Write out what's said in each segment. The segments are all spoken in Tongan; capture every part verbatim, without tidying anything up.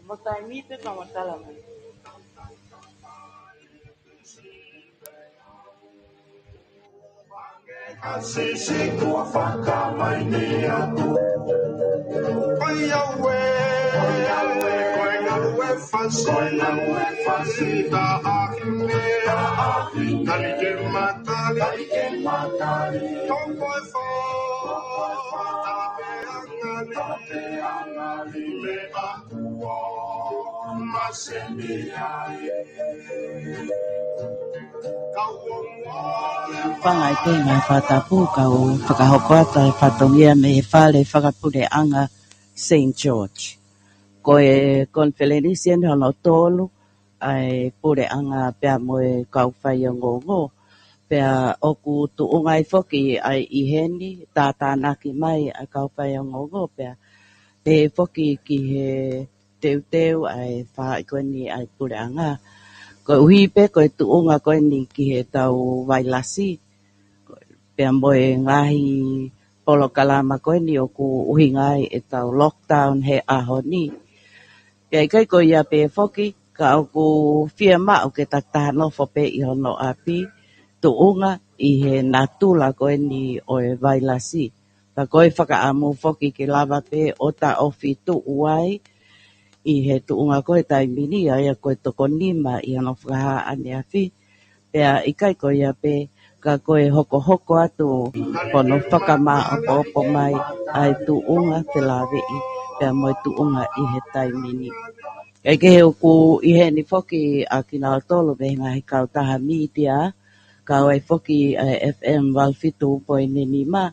Mo taimi pē ka mo tala mai. Sisi tua fakamai ni atu. Oi aue, oi aue, ko e ngaue fasi, ko e ngaue fasi, ta ahine, ta ahine, tali ke matali, tali ke matali, toko e fo, ta pe angali, ta pe angali, me a Fangai te mai fatapu kau fakahoko atu e fatongia mei he fale fakapuleʻanga Saint George. Ko e konifelenisi eni hono tolu ʻa e puleʻanga pea mo e kau faiongoongo. Pea ʻoku tuʻunga ai foki ʻa e ʻi heni tātānaki mai ʻa e kau faiongoongo pea pehē foki ki he teuteu ʻa e faʻahi ko eni ʻa e puleʻanga. Koeʻuhi pē ko e tuʻunga ko eni ki he tau vailasi. Pea mo e ngaahi polokalama ko eni ʻoku ʻuhinga ai e tau lockdown he ʻaho ni. Pea ʻikai ko ia pē foki, ka ʻoku fiemaʻu ke takitaha nofo pē ʻi hono ʻapi, tuʻunga ʻi he natula ko eni ʻo e vailasi. Ka ko e fakaʻamu foki ke lava pē ʻo taʻofi tuʻu ai ʻi he tuʻunga ko e taimi ni, ʻa ia ko e toko nima ʻi hono fakahā ʻaneafi. Pea ʻikai ko ia pē, ka ko e hokohoko atu hono fakamāʻopoʻopo mai ʻa e tuʻunga felāveʻi pea mo e tuʻunga ʻi he taimi ni. ʻIkai ke he ʻoku ʻi heni foki ʻa kinautolu mei he ngaahi kautaha mītia, kau ai foki ʻa e F M valu fitu poini nima,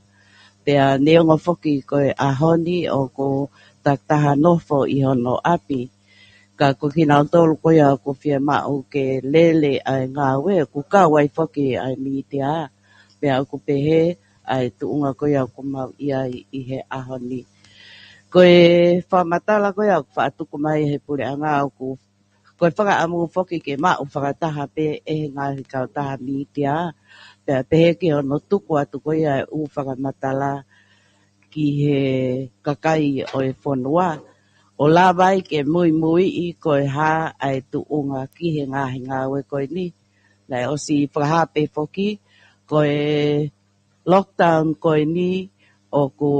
pea neongo foki ko e ʻaho ni ʻoku takitaha nofo ʻi hono ʻapi. Ka ko kinautolu ko ia ʻoku fiemaʻu ke lele ʻa e ngāue, ʻoku kau ai foki ʻa e mītia, pea ʻoku pehē ʻa e tuʻunga ko ia ʻoku mau ʻi ai ʻi he ʻaho ni. Ko e fakamatala ko ia ʻoku faʻa tuku mai he puleʻanga ʻoku ko e fakaʻamu foki ke maʻu fakataha pē ʻe he ngaahi kautaha mītia, pea pehē ki hono tuku atu ko ia e ʻū fakamatala ki he kakai ʻo e fonua. ʻO lava ai ke muimuiʻi ko e hā ʻa e tuʻunga ki he ngaahi ngāue ko eni. Naʻe ʻosi fakahā pē foki, ko e lockdown ko eni ʻoku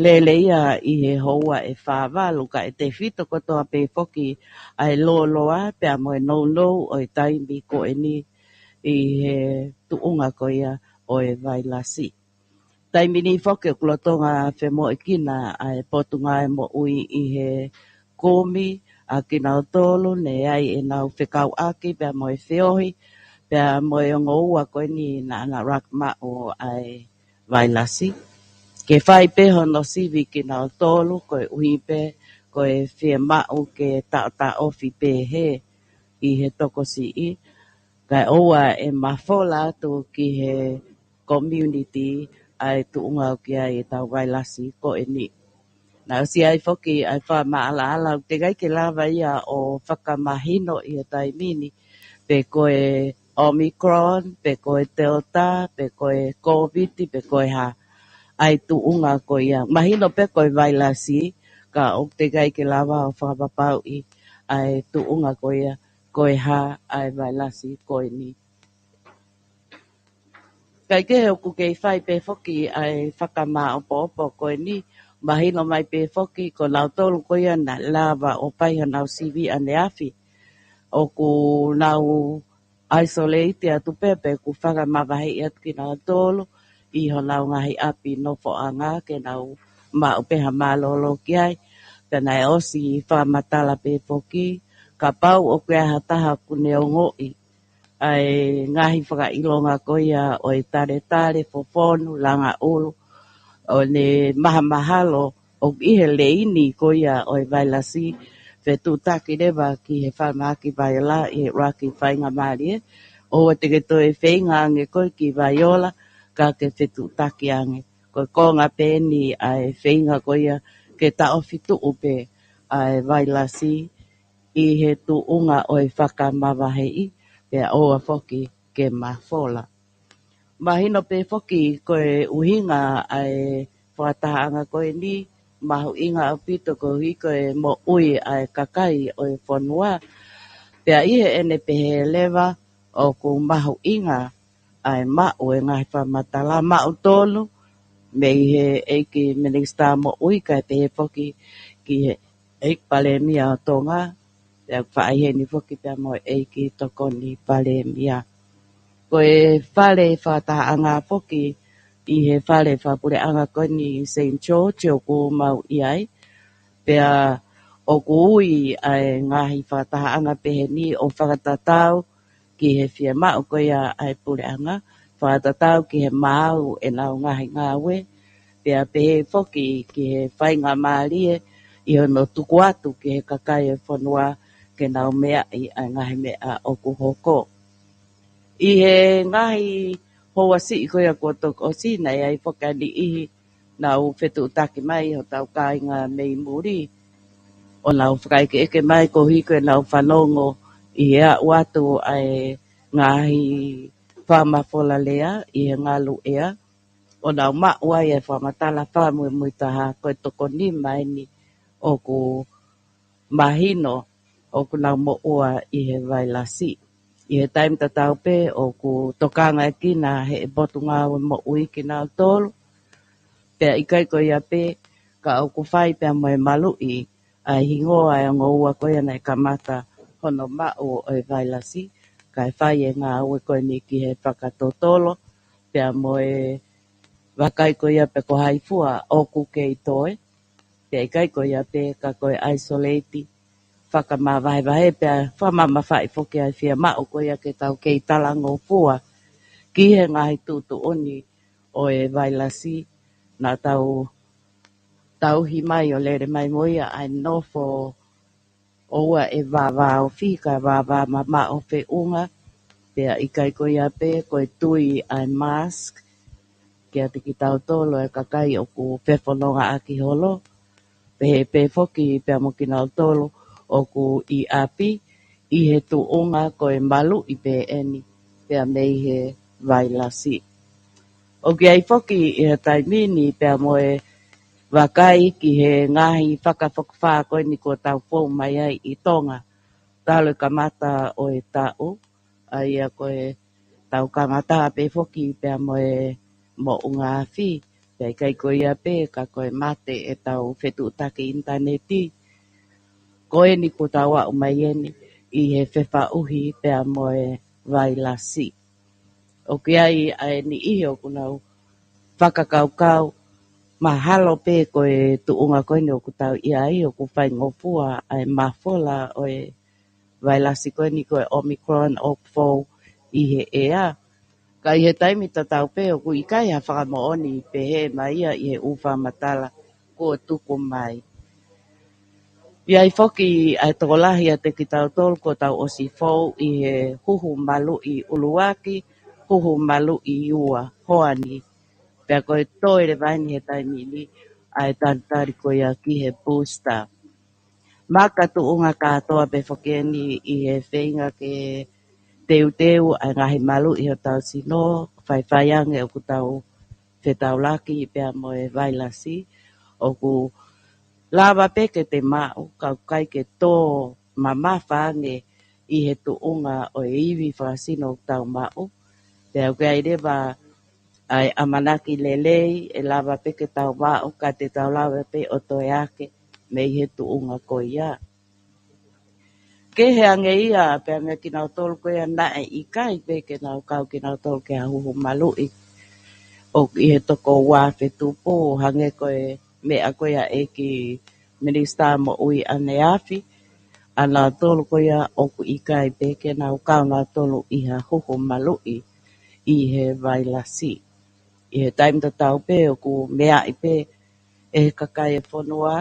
lele ia ʻi he houa ʻe fā valu, ka ʻe tefito kotoa pē foki ʻa e lōloa pea mo e nounou ʻo e taimi ko eni ʻi he tuʻunga ko ia ʻo e vailasi. Taimi ni foki ʻoku lolotonga femoʻuekina ʻa e Potungāue Moʻui ʻi he kumi ʻa kinautolu ne ʻi ai ʻenau fekauʻaki pea mo e feohi, pea mo e ongo ua ko eni naʻa na ʻuluaki maʻu ʻa e vailasi. Ke fai pē hono sivi kinautolu koeʻuhi pē ko e fiemaʻu ke taʻotaʻofi pehē ʻi he tokosiʻi. Kae ʻoua ʻe mafola atu ki he community ʻa e tuʻunga ʻoku ʻi ai e tau vailasi ko eni. Naʻe ʻosi ʻi ai foki ʻa e fakamaʻalaʻala ʻoku teʻeki ai ke lava ia ʻo fakamahino ʻi he taimi ni, pe ko e Omicron, pe ko e Delta, pe ko e Covid, pe ko e hā ʻa e tuʻunga ko ia. Mahino pē ko e vailasi, ka ʻoku teʻeki ai ke lava ʻo fakapapauʻi ʻa e tuʻunga ko ia, ko e hā ʻa e vailasi ko eni. Kae kehe ʻoku kei fai pē foki ʻa e fakamāʻopoʻopo ko eni, mahino mai pē foki ko nautolu ko ia naʻe lava ʻo fai honau sivi ʻaneafi. ʻOku nau isolate atu pē pe ʻoku fakamavaheʻi atu kinautolu ʻi honau ngaahi ʻapi nofoʻanga ke nau maʻu pē ha mālōlō ki ai. Pea naʻe ʻosi fakamatala pē foki, kapau ʻoku ʻi ai ha taha ʻoku ne ongoʻi ʻa e ngaahi fakaʻilonga ko ia ʻo e taletale, fofonu, langa ʻulu, ʻo ne mahamahalo ʻoku ʻi he leini ko ia ʻo e vailasi, fetuʻutaki leva ki he falemahaki Vaiola ʻi he ʻuluaki faingamālie. ʻOua te ke toe feinga ange koe ki Vaiola, ka ke fetuʻutaki ange. Ko e konga pē eni ʻa e feinga ko ia ke taʻofi tuʻu pē ʻa e vailasi ʻi he tuʻunga ʻo e fakamavaheʻi, pea ʻoua foki ke mafola. Mahino pē foki ko e ʻuhinga ʻa e fakatahaʻanga ko eni, mahuʻinga ʻaupito koeʻuhi ko e moʻui ʻa e kakai ʻo e fonua. Pea ʻi heʻene pehē leva ʻoku mahuʻinga ʻa e maʻu e ngaahi fakamatala maʻu tonu mei he ʻEiki Minisitā Moʻui kae pehē foki ki he ʻEiki Palēmia ʻo Tonga, pea faʻa ʻi heni foki pea mo e ʻEiki Tokoni Palēmia. Ko e fale fakatahaʻanga foki ʻi he fale fakapuleʻanga ko eni Saint George ʻoku mau ʻi ai. Pea ʻoku ui ʻa e ngaahi fakatahaʻanga pehē ni ʻo fakatatau ki he fiemaʻu ko ia ʻa e puleʻanga, fakatatau ki he maau ʻenau ngaahi ngāue, pea pehē foki ki he faingamālie ʻi hono tuku atu ki he kakai e fonua ke nau meaʻi ʻa e ngaahi meʻa ʻoku hoko. ʻI he ngaahi houa siʻi ko ia kuo toki ʻosi, naʻe ʻi ai foki ʻa e niʻihi naʻa nau fetuʻutaki mai ʻi hotau kāinga mei muli, ʻo nau fakaʻekeʻeke mai koeʻuhi ko ʻenau fanongo ʻi he aʻu atu ʻa e ngaahi fakamafola lea ʻi he ngalu ʻea, ʻo nau maʻu ai e fakamatala fakamuimuitaha ko e toko nima eni ʻoku mahino ʻoku nau moʻua ʻi he vailasi. ʻI he taimi tatau pē ʻoku tokangaʻi kinautolu ʻe he Potungāue Moʻui kinautolu. Pea ʻikai ko ia pē, ka ʻoku fai pea mo e maluʻi ʻa e hingoa ʻa e ongo ua ko ia naʻe kamata hono maʻu ʻo e vailasi, kae fai e ngāue ko eni ki he fakatotolo, pea mo e vakai ko ia pe ko hai fua ʻoku kei toe, pea ʻikai ko ia pē ka ko e isolate, fakamavahevahe pea fakamamafaʻi foki ʻa e fiemaʻu ko ia ke tau kei talangofua ki he ngaahi tuʻutuʻuni ʻo e vailasi naʻa tau tauhi mai ʻo lele mai mo ia ʻa e nofo ʻoua ʻe vāvāofi kae vāvāmamaʻo feʻunga, pea ʻikai ko ia pē ko e tui ʻa e mask kiate kitautolu e kakai ʻoku fefonongaʻaki holo, pehē pē foki pea mo kinautolu ʻoku ʻi ʻapi ʻi he tuʻunga ko e maluʻi pē eni pea mei he vailasi. ʻOku ʻi ai foki ʻi he taimi ni pea mo e vakai ki he ngaahi fakafokifā ko eni kuo tau fou mai ai ʻi Tonga. Talu e kamata ʻo e taʻu, ʻa ia ko e tau kamata pē foki pea mo e moʻunga afi, pea ʻikai ko ia pē ka ko e mate ʻetau fetuʻutaki ʻinitaneti. Ko eni kuo tau aʻu mai eni ʻi he fefaʻuhi pea mo e vailasi. ʻOku ʻi ai ʻa e niʻihi ʻoku nau fakakaukau mahalo pē ko e tuʻunga ko eni ʻoku tau ʻi ai ʻoku faingofua ʻa e mafola ʻo e vailasi ko eni ko e Omicron ʻoku fou ʻi he ʻea. Ka ʻi he taimi tatau pē ʻoku ʻikai ha fakamoʻoni pehē mai ia ʻi he ʻū fakamatala kuo tuku mai. ʻI ai foki ʻa e tokolahi ʻiate kitautolu kuo tau ʻosi fou ʻi he huhu maluʻi ʻuluaki, huhu maluʻi ua, hoa ni. Pea ko e toe leva eni he taimi ni ʻa e talitali ko ia ki he booster. Makatuʻunga kātoa pē foki eni ʻi he feinga ke teuteu ʻa e ngaahi maluʻi hotau sino, faifai ange ʻoku tau fetaulaki pea mo e vailasi, ʻoku lava pē ke te maʻu, ka ʻoku ʻikai ke tō mamafa ange ʻi he tuʻunga ʻo e ivi fakasino ʻoku tau maʻu. Pea ʻoku ʻi ai leva ʻa e ʻamanaki lelei ʻe lava pē ke tau maʻu, ka te tau lava pē ʻo toe ake mei he tuʻunga ko ia. Kehe ange ia pea mei kinautolu ko ia naʻe ʻikai pē ke nau kau kinautolu ki ha huhu maluʻi ʻoku ʻi he toko ua afe tupu, hangē ko e meʻa ko ia ʻa e ʻEiki Minisitā Moʻui ʻaneafi, ʻa nautolu ko ia ʻoku ʻikai pē ke nau kau nautolu ʻi ha huhu maluʻi ʻi he vailasi. ʻI he taimi tatau pē ʻoku meaʻi pē ʻe he kakai e fonua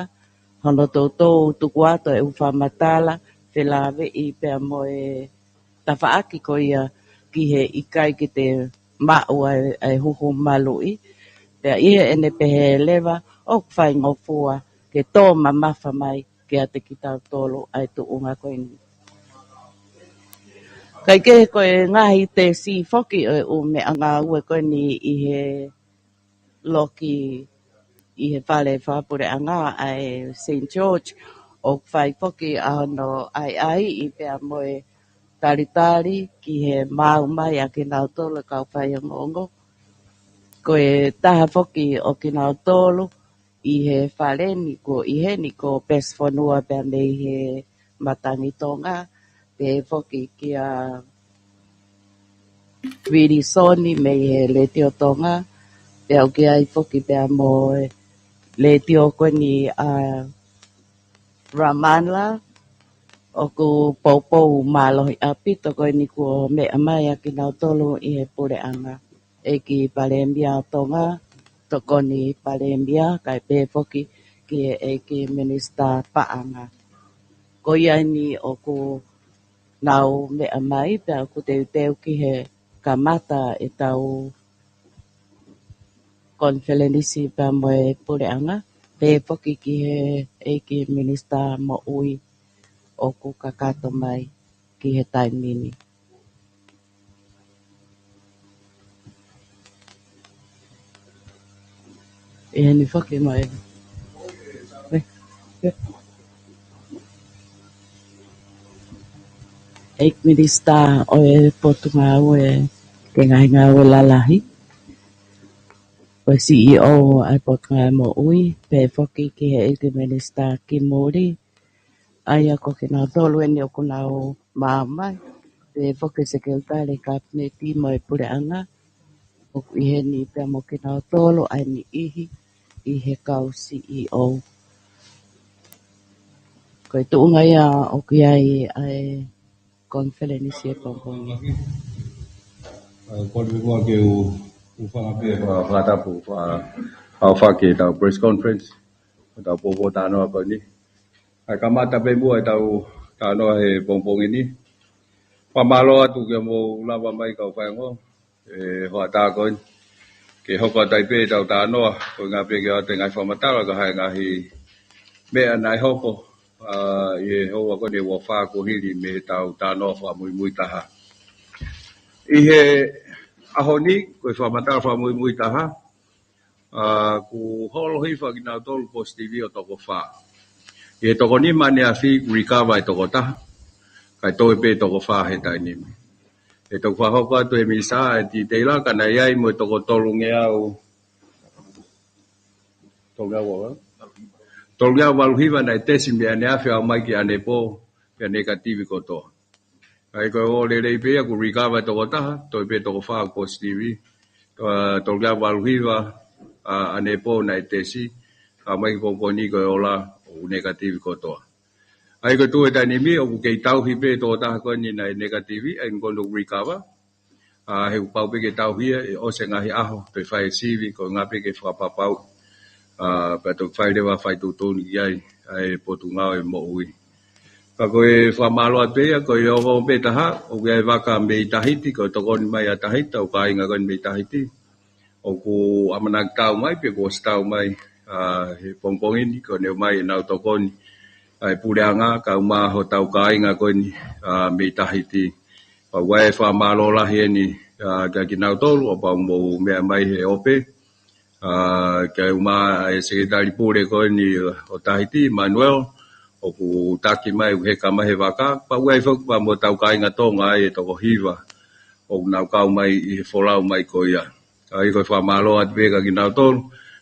hono toutou tuku atu e ʻū fakamatala felāveʻi pea mo e tafaʻaki ko ia ki he ʻikai ke te maʻu ʻa e, ʻa e huhu maluʻi. Pea ʻi heʻene pehē leva ʻoku faingofua ke tō mamafa mai kiate kitautolu ʻa e tuʻunga ko eni. Kae kehe ko e ngaahi tesi foki ʻo e ʻū meʻangāue ko eni ʻi he loki ʻi he fale fakapuleʻanga ʻa e Saint George, ʻoku fai foki ʻa hono ʻaiʻaiʻi pea mo e talitali ki he maau mai ʻa kinautolu e kau faiongoongo. Ko e taha foki ʻo kinautolu ʻi he fale ni ko ʻi heni ko Pesi Fonua pea mei he Matangi Tonga, pehē foki kia Vilisoni mei he Letiō Tonga, pea ʻoku ʻi ai foki pea mo e letiō ko eni ʻa Ramanla, ʻoku poupou mālohi ʻaupito ko eni kuo meʻa mai ʻa kinautolu ʻi he puleʻanga. ʻEiki Palēmia ʻo Tonga, Tokoni Palēmia, kae pehē foki ki he ʻEiki Minisitā Paʻanga. Ko ia eni ʻoku nau meʻa mai, pea ʻoku teuteu ki he kamata ʻetau konifelenisi pea mo e puleʻanga, pehē foki ki he ʻEiki Minisitā Moʻui ʻoku kakato mai ki he taimi ni. ʻI heni foki mai. ʻEiki Minisitā ʻo e Potungāue ki he Ngaahi Ngāue Lalahi, ko e C E O ʻa e Potungāue Moʻui, pehē foki ki he ʻEiki Minisitā Kimuli, ʻa ia ko kinautolu eni ʻoku nau maau mai, pehē foki Sekelitali Kapineti mo e puleʻanga, ʻoku ʻi heni pea mo kinautolu ʻa e niʻihi ʻi he kau C E O. Ko e tuʻunga ia ʻoku ʻi ai ʻa e konifelenisi he pongipongi ni. ʻA, kole muʻa ke u, u fanga pē, fa-, fakatapu, fa-, ʻa, fake ʻetau press conference, ʻetau poupou talanoa ko eni. ʻA, kamata pē muʻa ʻetau talanoa he pongipongi ni. Fakamālō atu ke mou lava mai kau faiongoongo, e hoʻatā ko eni. Ke hoko atu ai pē ʻetau talanoa, ko e ngaahi pē ke ʻoatu e ngaahi fakamatala, ka ʻi ai e ngaahi meʻa naʻe hoko, ʻa, ʻi he houa ko eni ʻe uofā kuo hili mei heʻetau talanoa fakamuimui taha. ʻI he ʻaho ni, ko e fakamatala fakamuimui taha, ʻa, kuo holo hifo ʻa kinautolu positive ʻo toko fā. ʻI he toko nima ʻaneafi kuo recover e toko taha, kae toe pē toko fā he taimi ni. ʻE toki fakahoko atu ʻe he minisitā e titeila, ka naʻe ʻi ai mo e toko tolungeau, tolungeau ua, tolungeau valu hiva naʻe tesi mei ʻaneafi ʻo aʻu mai ki ʻanepō, pea negative kotoa. ʻA ia ko e ʻofa lelei pē ia kuo recover e toko taha, toe pē toko fā positive. Ko e tolungeau valu hiva, ʻa, ʻanepō naʻe tesi, aʻu mai ki he pongipongi ni ko e ola ʻoku negative kotoa. ʻA ia ko e tuʻu he taimi ni ʻoku kei tauhi pē e toko taha ko eni naʻe negative, ʻa ia ko eni ʻoku recover. ʻA, he kuo pau pē ke tauhi ia, ʻe ʻosi e ngaahi ʻaho, toe fai e sivi, ko e ʻuhinga pē ke fakapapauʻi, ʻa, pea toe fai leva fai tuʻutuʻuni ki ai ʻa e Potungāue Moʻui. Ka ko e fakamālō atu pē ia, ko e ongo pē taha, ʻoku ʻi ai e vaka mei Tahiti, ko e tokoni mai ʻa Tahiti, ʻa e kāinga ko eni mei Tahiti. ʻOku ʻamanaki tau mai, pe kuo ʻosi tau mai, ʻa, he pongipongi ni, ko ʻenau ō mai ʻenau tokoni, ʻa, e puleʻanga, kae ʻumaʻā hotau kāinga ko eni, ʻa, mei Tahiti. Pea ʻoku ʻi ai e fakamālō lahi eni, ʻa, kia kinautolu, ʻo pau mou meʻa mai he ope, ʻa, kae ʻumaʻā e Sekelitali Pule ko eni ʻo Tahiti, Manuel, ʻoku taki mai, ʻoku heka mai he vaka, pea ʻoku ʻi ai foki pea mo hotau kāinga Tonga ai ʻe toko hiva, ʻoku nau kau mai ʻi he folau mai ko ia. ʻA ia ko e fakamālō atu pē kia kinautolu,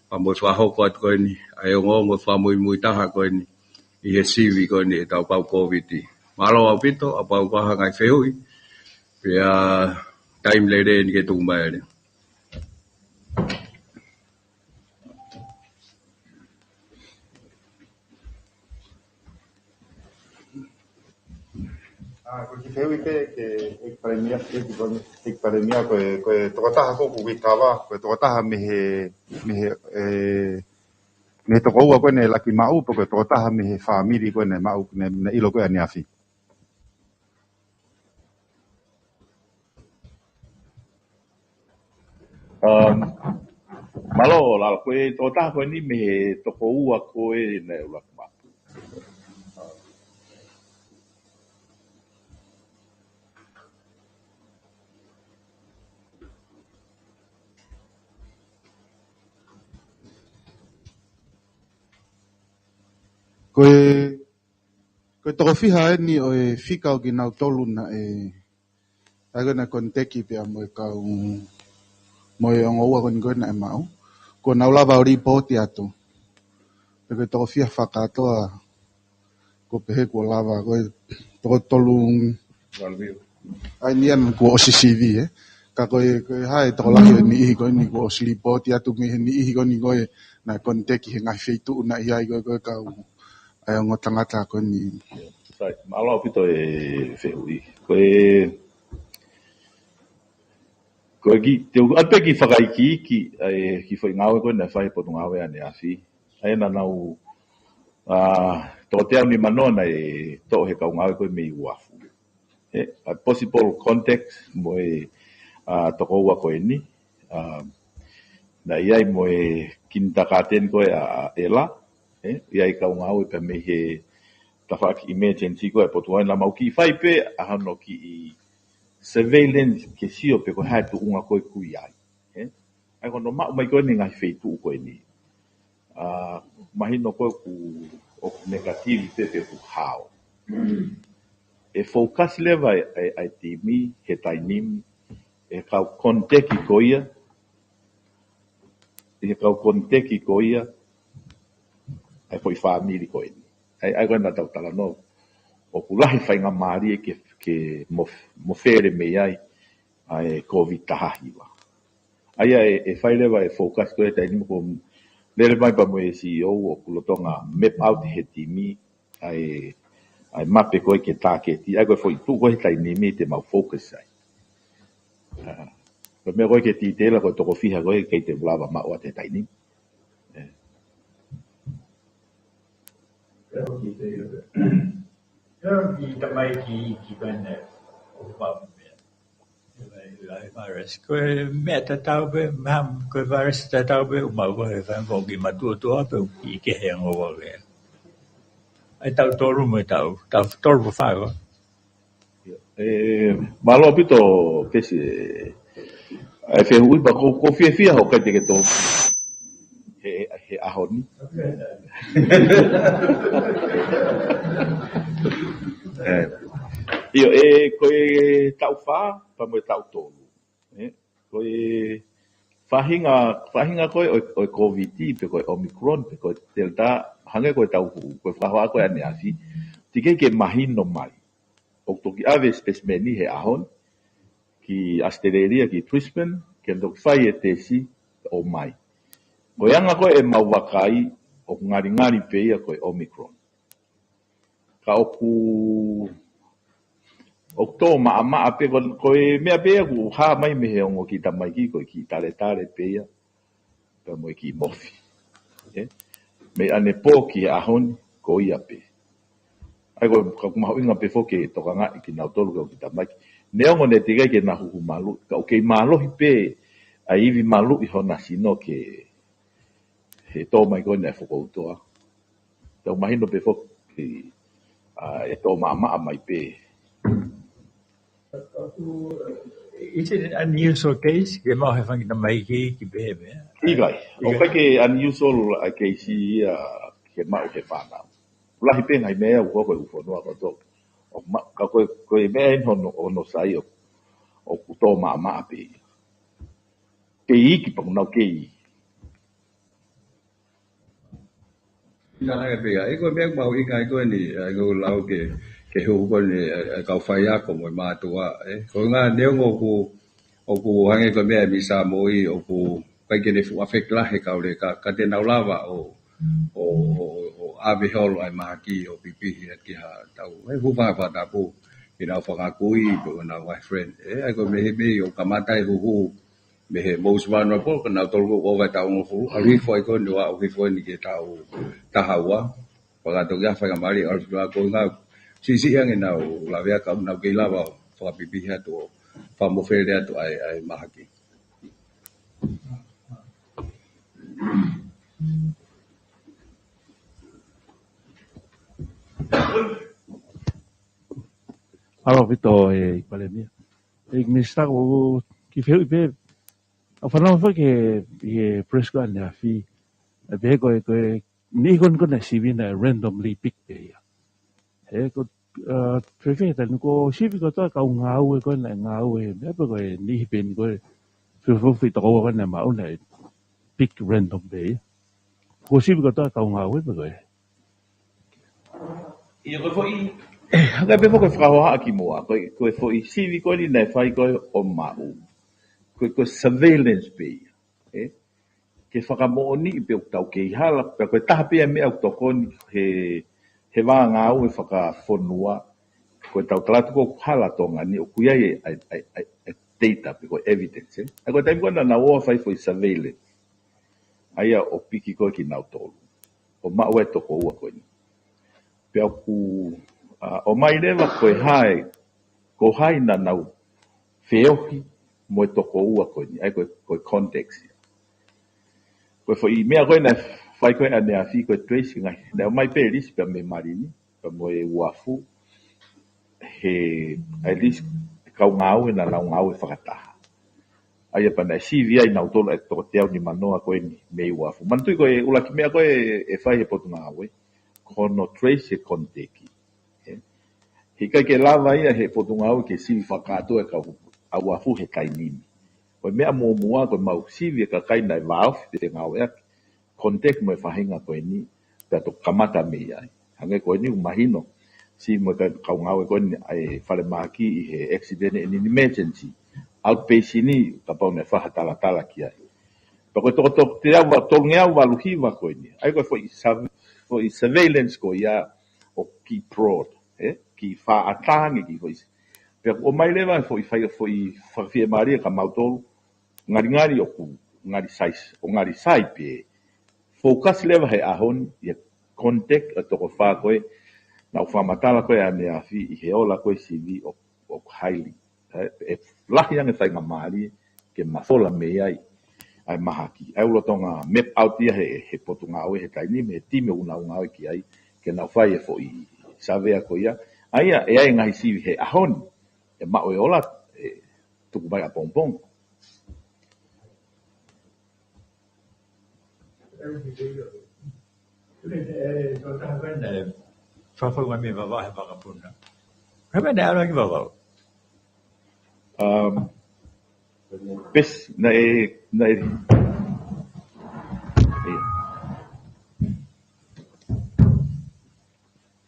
pea mo e fakahoko atu ko eni, ʻa e ongoongo fakamuimui taha ko eni, ʻi he sivi ko eni ʻetau pau Kōviti. Mālō ʻaupito, ʻa pau ko ha ngaahi fehuʻi, pea taimi lelei eni ke tuku mai ai. ʻA, ko e kiʻi fehuʻi pē ki he ʻEiki Palēmia, ʻEiki Palēmia, ko e, ko e tokotaha ko ē ʻoku recover, ko e tokotaha mei he, mei he, ē, mei he toko ua ko ē naʻe laki maʻu, pe ko e tokotaha mei he fāmili ko ē naʻe maʻu, naʻe, naʻe ʻilo ko ē ʻaneafi. Um, mālō, Lala, ko e tokotaha ko eni mei he toko ua ko ē naʻe ʻuluaki maʻu. Ko e, ko e toko fiha eni ʻo e fika ʻo kinautolu naʻe, ʻa ia ko ē naʻe koniteki pea mo e kau, mo e ongo ua ko eni ko ē naʻe maʻu. Kuo nau lava ʻo lipooti atu. Pe ko e toko fiha fakakātoa, ko e pehē kuo lava, ko e toko tolu. ʻAi ni ana kuo ʻosi sivi, ē. Ka ko e, ko e hā e tokolahi ʻo e niʻihi ko eni kuo ʻosi lipooti atu mei he niʻihi ko eni ko ē naʻe koniteki he ngaahi feituʻu naʻe ʻi ai ko ē, ko e kau ʻa e ongo tangata ko eni. Sai, mālō ʻaupito e fehuʻi. Ko e, ko e kiʻi, te u ʻoatu pē kiʻi fakaikiiki, ʻa e kiʻi foʻi ngāue ko ē naʻe fai he Potungāue ʻaneafi. ʻA ia naʻa nau, ʻa, toko teau nimanoa naʻe toʻo he kau ngāue ko ē mei Uafu. ʻE, ʻa e possible contact mo e, ʻa, toko ua ko eni. ʻA, naʻe ʻi ai mo e kinitakāteni ko ē ʻa, ʻa ʻEla. ʻE, ʻi ai kau ngāue pē mei he tafaʻaki emergency ko ē ʻa e Potungāue, naʻa mau kiʻi fai pē ʻa hono kiʻi surveillance ke sio pe ko e hā e tuʻunga ko ē ʻoku ʻi ai. ʻE, ʻa ia ko hono maʻu mai ko eni e ngaahi feituʻu ko eni. ʻA, mahino ko ē ʻoku, ʻoku negative pē pe ʻoku hao. ʻE focus leva e, e, e timi he taimi ni, ʻe kau koniteki ko ia, ʻe kau koniteki ko ia, ʻa e foʻi fāmili ko eni. ʻA ia, ʻa ia ko ē naʻa tau talanoa, ʻoku lahi faingamālie ke, ke mo, mo fele mei ai, ʻa e Covid taha hiva. ʻA ia ʻe, ʻe fai leva e focus ko ē he taimi ni, ko e lele mai pea mo e C E O ʻoku lolotonga map out he timi, ʻa e, ʻa e mape ko ē ke tāketi, ʻa ia ko e foʻi tuʻu ko ē he taimi ni te mau focus ai. ʻA, ko e meʻa ko ē ke titela ko e toko fiha ko ē ʻikai te u lava maʻu atu he taimi ni. ʻE. Ko e kiʻi tamaiki ko eni ʻoku pau meʻa. Ko e virus. Ko e meʻa tatau pē, ma-, ko e virus tatau pē, ʻoku maʻu ko ē he fanga kiʻi matuʻotuʻa pē, ʻoku kiʻi kehe ange ʻo vave. ʻA ia taʻu tolu mo e taʻu, taʻu tolu mo fā ko. ʻE, mālō ʻaupito, Pesi, ʻa e fehuʻi pea ʻoku, ʻoku ou fiefia hoʻo ʻikai te ke tō he, he ʻaho ni. ʻE, ʻio, ʻe, ko e taʻu fā, pea mo e taʻu tolu. ʻE, ko e faʻahinga, faʻahinga ko ē ʻo e, ʻo e Covid, pe ko e Omicron, pe ko e Delta, hangē ko e taʻu hū, ko e fakahoa ko ē ʻaneafi, teʻeki ke mahino mai. ʻOku toki ʻave specimen he ʻaho ni, ki ʻAositelēlia, ki Brisbane, ke toki fai e tesi ʻo mai. Ko e anga ko ē ʻemau vakai, ʻoku ngalingali pē ia ko e Omicron. Ka ʻoku, ʻoku tō maʻamaʻa pē, ko, ko e meʻa pē ia ʻoku hā mai mei he ongo kiʻi tamaiki, ko e kiʻi taletale pē ia, pea mo e kiʻi mofi. ʻE? Mei ʻanepō ki he ʻaho ni, ko ia pē. ʻA ia ko e, ka ʻoku mahuʻinga pē foki ke tokangaʻi kinautolu ko e kiʻi tamaiki. Neongo naʻe teʻeki ai ke na huhu maluʻi, ka ʻoku kei mālohi pē ʻa e ivi maluʻi hona sino ke he tō mai ko ē ʻa e fokoutoa. Tau mahino pē foki, ʻa, ʻe tō maʻamaʻa mai pē. Is it an unusual case? Ke maʻu he fanga kiʻi tamaiki kiʻi pehē meʻa? ʻIkai. ʻOku ʻikai ke unusual ʻa e case ia ke maʻu he fānau. Lahi pē ngaahi meʻa ʻoku hoko ʻi he fonua kotoa. ʻOku ma-, ka ko e, ko e meʻa eni hono, hono sai ʻoku, ʻoku tō maʻamaʻa pē ia. Kei iiki pea ʻoku nau kei iiki. Ka hangē pē ia, ʻe ko e meʻa ʻoku mahuʻinga ai ko eni, ʻa ia ko e lau ke, ke huhu ko eni, ʻa e, ʻa e kau faiako mo e mātuʻa, ʻe. Ko e ʻuhinga neongo ʻoku, ʻoku hangē ko e meʻa ʻe Misa Moʻui, ʻoku ʻikai ke ne fuʻu affect lahi e kau leka, ka te nau lava ʻo, ʻo, ʻo, ʻo, ʻo ʻave holo ʻa e mahaki ʻo pipihi atu ki ha tau. ʻE fuʻu fanga fakatapu, ki heʻenau fanga kui, pe ko ʻenau ngaahi friend. ʻE, ʻa ia ko e meʻa, meʻa ʻoku kamata e huhu, mei he most vulnerable, ko kinautolu ʻoku ʻova e taʻu hongofulu, ʻalu hifo ai ko eni ʻo aʻu hifo eni ki he taʻu taha ua. Fakatoki ʻa e faingamālie ʻalu hifo ko ʻenau siʻisiʻi ange ʻenau lavea ka ʻoku nau kei lava ʻo fakapipihi atu ʻo fakamofele atu ʻa e, ʻa e mahaki. Mālō ʻaupito e Palēmia. ʻE Minisitā, ko e kiʻi fehuʻi pē, ʻoku fanongo foki ki he, ki he press ko ē ʻaneafi. ʻE pehē ko e, ko e niʻihi ko eni ko ē naʻe sivi naʻe randomly pick pē ia. He ko, uh, trefeta ni ko e sivi kotoa e kau ngāue ko ē naʻe ngāue he meʻa pe ko e niʻihi pē eni ko ē fefefe tokoua ko ē naʻe maʻu naʻe pick random pē ia. Ko e sivi kotoa e kau ngāue pe ko e. ʻIo ko e foʻi, hangē pē foki ko e fakahohaʻa kimuʻa, ko e, ko e foʻi sivi ko eni naʻe fai ko ē ʻo maʻu. Ko e, ko e surveillance pē ia. ʻE? Ke fakamoʻoniʻi pe ʻoku tau kei hala, pe ko e taha pē ia e meʻa ʻoku tokoni he, he vā ngāue fakafonua, ko e tau tala atu ko ē ʻoku hala Tonga ni ʻoku ʻi ai e, e, e, e, e data pe ko e evidence, ē? ʻA ia ko e taimi ko ē naʻa nau ō ʻo fai foʻi surveillance. ʻA ia ʻo piki ko ē kinautolu. ʻO maʻu e tokoua ko eni. Pea ʻoku, a, ʻomai leva ko e hā e, ko hai naʻa nau feohi mo e tokoua ko eni, ʻa ia ko e, ko e context ia. Ko e foʻi meʻa ko ē naʻe fai ko ē ʻaneafi ko e trace ngai, naʻe ʻomai pē lisi pea mei Malini, pea mo e uafu, he, at least, kau ngāue naʻa nau ngāue fakataha. ʻA ia pea naʻe sivi ai nautolu e toko teau nimanoa ko eni mei uafu. Manatuʻi ko e ʻuluaki meʻa ko ē ʻe fai he potungāue, ko hono trace e contact. ʻE. He ʻikai ke lava ia he potungāue ke sivi fakakātoa e kau ʻa uafu he taimi ni. Ko e meʻa muʻomuʻa ko e maʻu sivi e kakai naʻe vāofi pe ngāueʻaki, contact mo e faʻahinga ko eni, pea toki kamata mei ai. Hangē ko eni ʻoku mahino, sivi mo e kau ngāue ko eni ʻa e falemahaki ʻi he accident and emergency. Outpatient ni, kapau naʻe fai ha talatala ki ai. Pea ko e toko, toko teau va-, tolungeau valu hiva ko eni. ʻA ia ko e foʻi surve-, foʻi surveillance ko ia ʻoku kiʻi broad, ē? Kiʻi fakaʻatā ange kiʻi foʻi. Pea ʻoku ʻomai leva foʻi fai, foʻi fakafiemālie kia mautolu, ngalingali ʻoku ngali sai, ʻo ngali sai pē. Focus leva he ʻaho ni, ʻi he contact ʻa e toko fā ko ē, naʻa ku fakamatala ko ē ʻaneafi ʻi he ola ko ē sivi ʻo, ʻoku highly. ʻE, ʻe lahi ange faingamālie ke mafola mei ai ʻa e mahaki. ʻA ia ʻoku lolotonga map out ia he, he potungāue he taimi ni, he timi ʻoku nau ngāue ki ai, ke nau fai e foʻi savea ko ia. ʻA ia, ʻe ʻi ai e ngaahi sivi he ʻaho ni, ʻe maʻu e ola, ʻe tuku mai ʻapongipongi. Fafau mai mei Vavaʻu he vakapuna. He meʻa naʻe ʻalu ki Vavaʻu. Um, pes, naʻe, naʻe, ʻIo.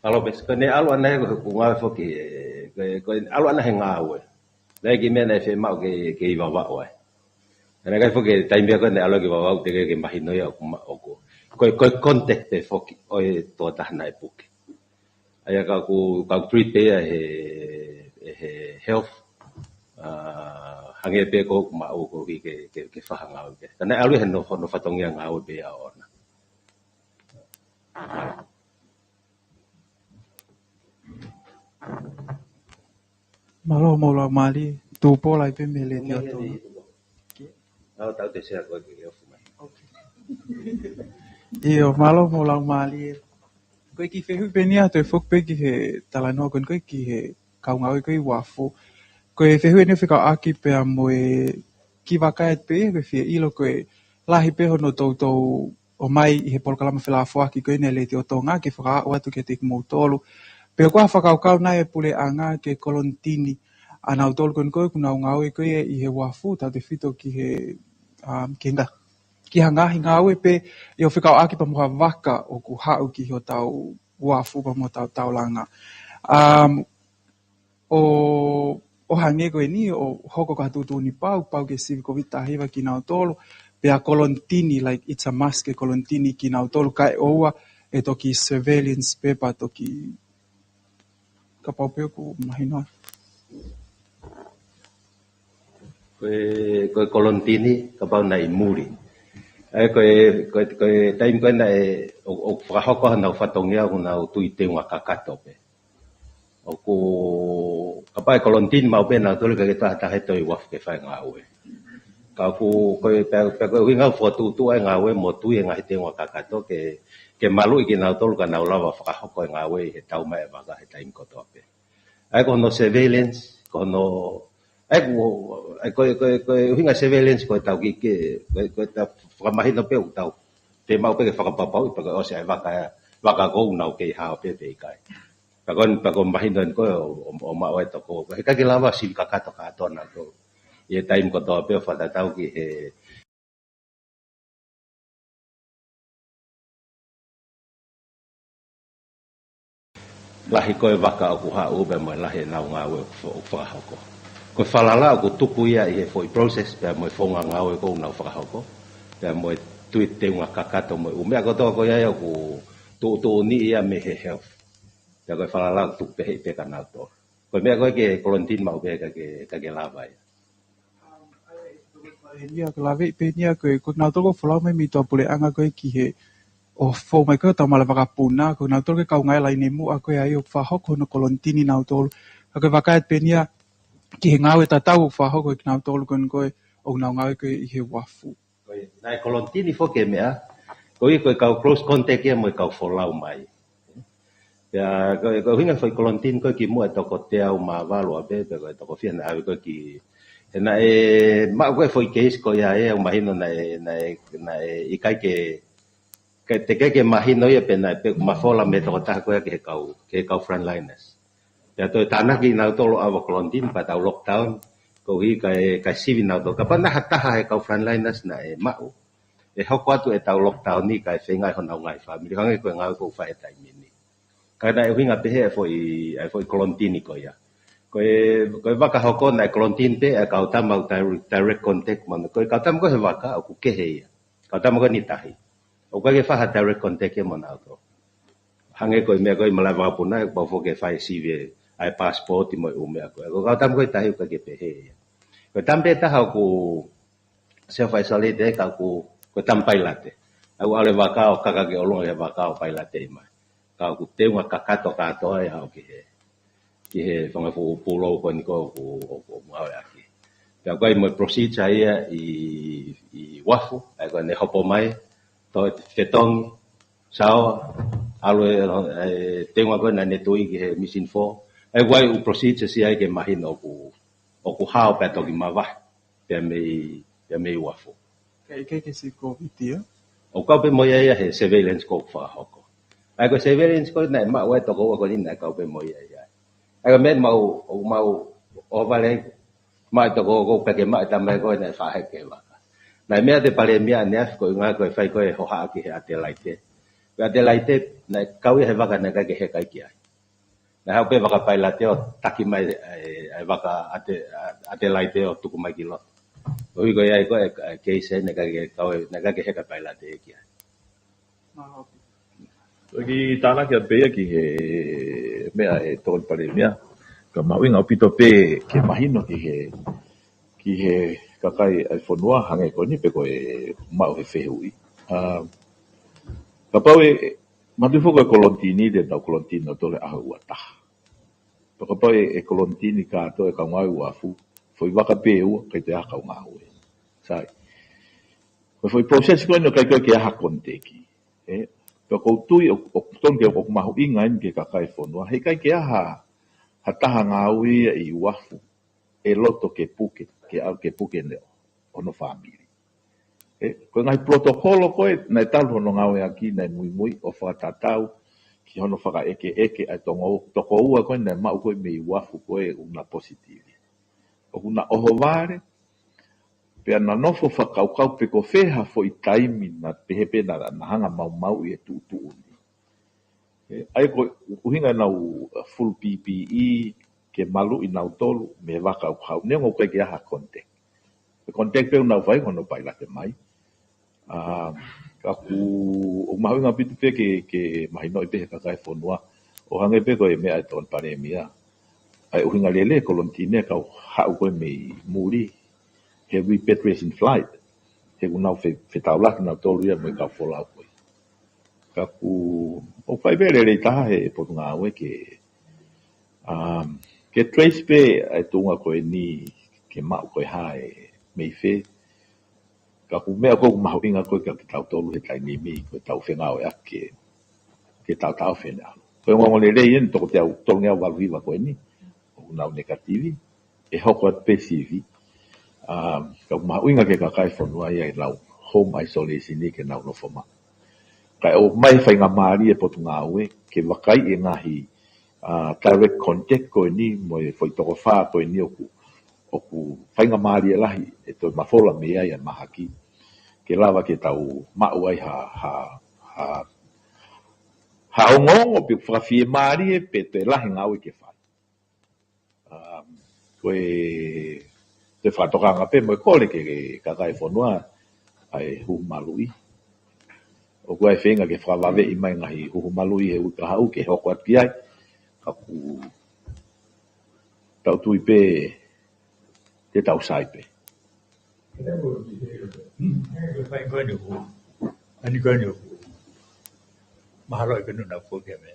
Alo, pes, ko ʻene ʻalu ʻana he ko e ngāue foki, ē, ko e, ko ʻene ʻalu ʻana he ngāue. Naʻe ʻikai ke meʻa naʻe fiemaʻu ke, ke ʻi Vavaʻu ai. Naʻe ʻikai foki taimi ko ē naʻe ʻalu ki Vavaʻu te ke, ke mahino ia ʻoku ma-, ʻoku. Ko e, ko e contact pē foki, ʻo e tokotaha naʻe puke. ʻA ia ka ʻoku, ka ʻoku treat pē ia he, he health, ah, hangē pē ko ʻoku maʻu ko ē ke, ke, ke fai ha ngāue pē. Ka naʻe ʻalu he hono, hono fatongia ngāue pē ia ʻoʻona. Mālō mo e laumālie, Tupou Laipeme Letiō Tonga. Au tau te sea ko e ke ofu mai. ʻIo, mālō mo e laumālie. Ko e kiʻi fehuʻi pē eni ʻa e toe foki pē ki he talanoa ko eni ko ē ki he kau ngāue ko ē ʻi uafu. Ko e fehuʻi eni ʻoku fekauʻaki pea mo e kiʻi vakai atu pē ia ko e fie ʻilo ko e lahi pē hono toutou ʻomai ʻi he polokalama felāfoaki ko eni ʻa e Letiō Tonga ke fakaaʻu atu kiate kimoutolu. Pe ko e hā e fakakaukau naʻe ʻa e puleʻanga ke kolonitini ʻa nautolu ko eni ko ē ʻoku nau ngāue ko ē ʻi he uafu, tautefito ki he, um, ki he ngā-, ki ha ngaahi ngāue pe ʻi hoʻo fekauʻaki pea mo ha vaka ʻoku haʻu ki hotau uafu pea mo hotau taulanga. Um, ʻO, ʻo hangē ko eni, ʻo hoko ko ha tuʻutuʻuni pau, pau ke sivi Kōviti taha hiva kinautolu, pea kolonitini, like, it's a must ke kolonitini kinautolu, kae ʻoua ʻe toki surveillance pē pea toki, kapau pē ʻoku mahino. Ko e, ko e kolonitini, kapau naʻe ʻi muli. ʻA ia ko e, ko e, ko e taimi ko ē naʻe, ʻo, ʻo fakahoko ai honau fatongia, ʻoku nau tui teunga kakato pē. ʻOku, kapau ʻe kolonitini maʻu pē nautolu ʻikai ke toe ʻi ai ha taha he toe ʻi uafu ke fai ngāue. Ka ʻoku, ko e, pea, pea ko e ʻuhinga ʻoku fokotuʻutuʻu ai e ngāue mo tui e ngaahi teunga kakato ke, ke maluʻi kinautolu ka nau lava fakahoko e ngāue ʻi he tau mai e vaka he taimi kotoa pē. ʻA ia ko hono surveillance, ko hono, ʻa ia ko, ʻa ia ko e, ko e, ko e ʻuhinga surveillance ko e tau kiʻi ke, ko e, ko e tau fakamahino pē ʻoku tau te mau pē ke fakapapauʻi pe ko e ʻosi ʻa e vaka, vaka ʻoku nau kei hao pē pe ʻikai. Pea ko e, pea ko e mahino eni ko e ʻo, ʻo, ʻo maʻu e toko. He ʻikai ke lava sivi kakato kātoa nautolu. ʻI he taimi kotoa pē ʻo fakatatau ki he lahi ko e vaka ʻoku haʻu pea mo e lahi ʻenau ngāue ʻoku fa-, ʻoku fakahoko. Ko e falala ʻoku tuku ia ʻi he foʻi process pea mo e founga ngāue ʻoku nau fakahoko. Pea mo e tui teunga kakato mo e ʻū meʻa kotoa ko ia ʻoku tuʻutuʻuni ia mei he health. Pea ko e falala ʻoku tuku pehē pē kia nautolu. Ko e meʻa ko ē ke kolonitini maʻu pē ʻikai ke, ʻikai ke lava ia. Ia ke lave pē nia ko e, ko kinautolu ʻoku folau mai mei tuʻapuleʻanga ko ē ki he ʻo fou mai ko e tau mala vakapuna, ko kinautolu ko e kau ngāue laine muʻa ko ē ai ʻoku fakahoko hono kolonitini nautolu. Ka ko e vakai atu pē nia ki he ngāue tatau ʻoku fakahoko ʻe kinautolu ko eni ko ē ʻoku nau ngāue ko ē ʻi he uafu. Ko ia, naʻe kolonitini foki e meʻa, ko ia ko e kau close contact ia mo e kau folau mai. Pea ko e, ko e ʻuhinga foʻi kolonitini ko ē kimuʻa ʻe toko teau mā valu ʻa pē, pea ko e toko fiha naʻe ʻave ko ē ki, he naʻe maʻu ko ē foʻi case ko ia ʻe au mahino naʻe, naʻe, naʻe ʻikai ke, ke te ke, ke mahino ia pe naʻe pe mafola mei he tokotaha ko ia ki he kau, ki he kau frontliners. Pea toe tānaki nautolu ʻo ʻave kolonitini pea tau lockdown, koeʻuhi kae, kae sivi nautolu. Kapau naʻe ha taha he kau frontliners naʻe maʻu, ʻe hoko atu ʻetau lockdown ni kae feinga honau ngaahi fāmili, hangē ko e ngāue ʻoku fai he taimi ni. Ka naʻe ʻuhinga pehē ʻa e foʻi, ʻa e foʻi kolonitini ko ia. Ko e, ko e vaka hoko naʻe kolonitini pē ʻa e kau tama ʻoku direct, direct contact mo ia. Ko e kau tama ko ē he vaka ʻoku kehe ia. Kau tama ko eni tahi. ʻOku ʻikai ke fai ha direct contact ia mo nautolu. Hangē ko e meʻa ko ē ʻi he malaʻe vakapuna, ʻoku pau foki ke fai sivi ʻa e passport mo e ʻū meʻa ko ē. Ko e kau tama ko ē tahi ʻoku ʻikai ke pehē ia. Ko e tama pē taha ʻoku self isolate ē, ka ʻoku, ko e tama pailate. ʻOku ʻalu e vaka ʻo kaka ki ʻolunga he vaka ʻo pailate mai. Ka ʻoku teunga kakato kātoa ia ʻo ki he, ki he fanga fuʻu pulou ko eni ko ē ʻoku, ʻoku, ʻoku ngāueʻaki. Pea ʻoku ʻi ai mo e procedure ia ʻi, ʻi uafu, ʻa ia ko ʻene hopo mai, toe fetongi, saoa, ʻalu e, e teunga ko ē naʻa ne tui ki he mission four. ʻA ia ʻoku ʻi ai e ʻū procedures ia ke mahino ʻoku, ʻoku hao pea toki mavahe pea mei, pea mei uafu. Ka ʻikai ke sivi Covid ia? ʻOku kau pē mo ia ia he surveillance ʻoku fakahoko. ʻA ia ko e surveillance ko ē naʻe maʻu ʻa e toko ua ko eni naʻe kau pē mo ia ia. ʻA ia ko e meʻa mau, ʻoku mau ʻohovale ai, maʻu e toko ua ko ē pea ke maʻu e tama ko ē naʻe faʻa heka he vaka. Naʻe meʻa atu e palēmia ʻaneafi ko e ʻuhinga ko e fai ko ē hohaʻa ki he ʻatelaite. Ko e ʻatelaite naʻe kau ia he vaka naʻe ʻikai ke heka ki ai. Naʻe haʻu pē vaka pailate ʻo taki mai e, e vaka ʻate, ʻatelaite ʻo tuku mai ki loto. Koeʻuhi ko ia ko e, e case naʻe ʻikai ke kau, naʻe ʻikai ke heka pailate ki ai. Mālō. Ki tānaki atu pē ia ki he meʻa ʻe tokoni palēmia. Ka mahuʻinga ʻaupito pē ke mahino ki he, ki he kakai ʻa e fonua hangē ko eni pe ko e maʻu he fehuʻi. ʻA, kapau ʻe, manatu foki ko e kolonitini te tau kolonitini nautolu he ʻaho ua taha. Pea kapau ʻe, ʻe kolonitini kātoa e kau ngāue uafu, foʻi vaka pē ua, ʻikai toe ʻi ai ha kau ngāue. Sai. Ko e foʻi process ko eni ʻoku ʻikai ko ē ke ʻi ai ha contact. ʻE, pea ʻoku ou tui ʻoku, ʻoku tonu ke ʻoku mahuʻinga eni ki he kakai e fonua. He ʻikai ke ʻi ai ha, ha taha ngāue ia ʻi uafu ʻe loto ke puke, ke ʻalu ke puke ʻene, hono fāmili. ʻE, ko e ngaahi protocol ko ē, naʻe talu hono ngāueʻaki, naʻe muimui ʻo fakatatau ki hono fakaʻekeʻeke ʻa e tongo, toko ua ko ē naʻe maʻu ko ē mei uafu ko ē ʻoku na positive. ʻOku na ʻohovale, pea na nofo fakakaukau pe ko fē ha foʻi taimi naʻe pehē pē naʻa na hanga maumauʻi e tuʻutuʻuni. ʻE, ʻa ia ko e ʻuhinga ʻenau full P P E ke maluʻi nautolu mei he vaka ʻoku haʻu neongo ʻoku ʻikai ke ʻi ai ha contact. Ko e contact pē ʻoku nau fai ko hono pailate mai. ʻA, ka ʻoku, ʻoku mahuʻinga ʻaupito pē ke, ke mahinoʻi pē he kakai e fonua. ʻO hangē pē ko e meʻa ʻa e tokoni palēmia. ʻA e ʻuhinga lelei e kolonitini ʻa e kau haʻu ko ē mei muli he repatriation flight. He ʻoku nau fe-, fetaulaki nautolu ia mo e kau folau ko ē. Ka ʻoku, ʻoku fai pē lelei taha he Potungāue ke, um, ke trace pē ʻa e tuʻunga ko eni ke maʻu ko e hā ʻe mei fē. Ka ko e meʻa ʻoku mahuʻinga ko ē kia kitautolu he taimi ni, ko ʻetau fengāueʻaki ke, ke tau taʻofi ʻene ʻalu. Ko e ongoongo lelei eni toko teau, tolungeau valu hiva ko eni, ʻoku nau negative, ʻe hoko atu pē sivi. Um, ka ʻoku mahuʻinga ki he kakai e fonua ia ʻenau home isolation ni ke nau nofo maʻu. Kae ʻomai faingamālie e Potungāue ke vakai e ngaahi, ʻa, direct contact ko eni mo e foʻi toko fā ko eni ʻoku, ʻoku faingamālie lahi e toe mafola mei ai ʻa e mahaki, ke lava ke tau maʻu ai ha, ha, ha, ha ongoongo pe fakafiemālie pe toe lahi ngāue ke fai. Um, ko e, ko e fakatokanga pē mo e kole ki he kakai e fonua ʻa e huhu maluʻi. ʻOku ʻi ai e feinga ke fakavaveʻi mai ngaahi huhu maluʻi he uike kahaʻu ke hoko atu ki ai. Ka ʻoku tau tui pē te tau sai pē. Ko e fai ko eni ʻoku, ʻa eni ko eni ʻoku mahalo ʻe kanu na ko ke me.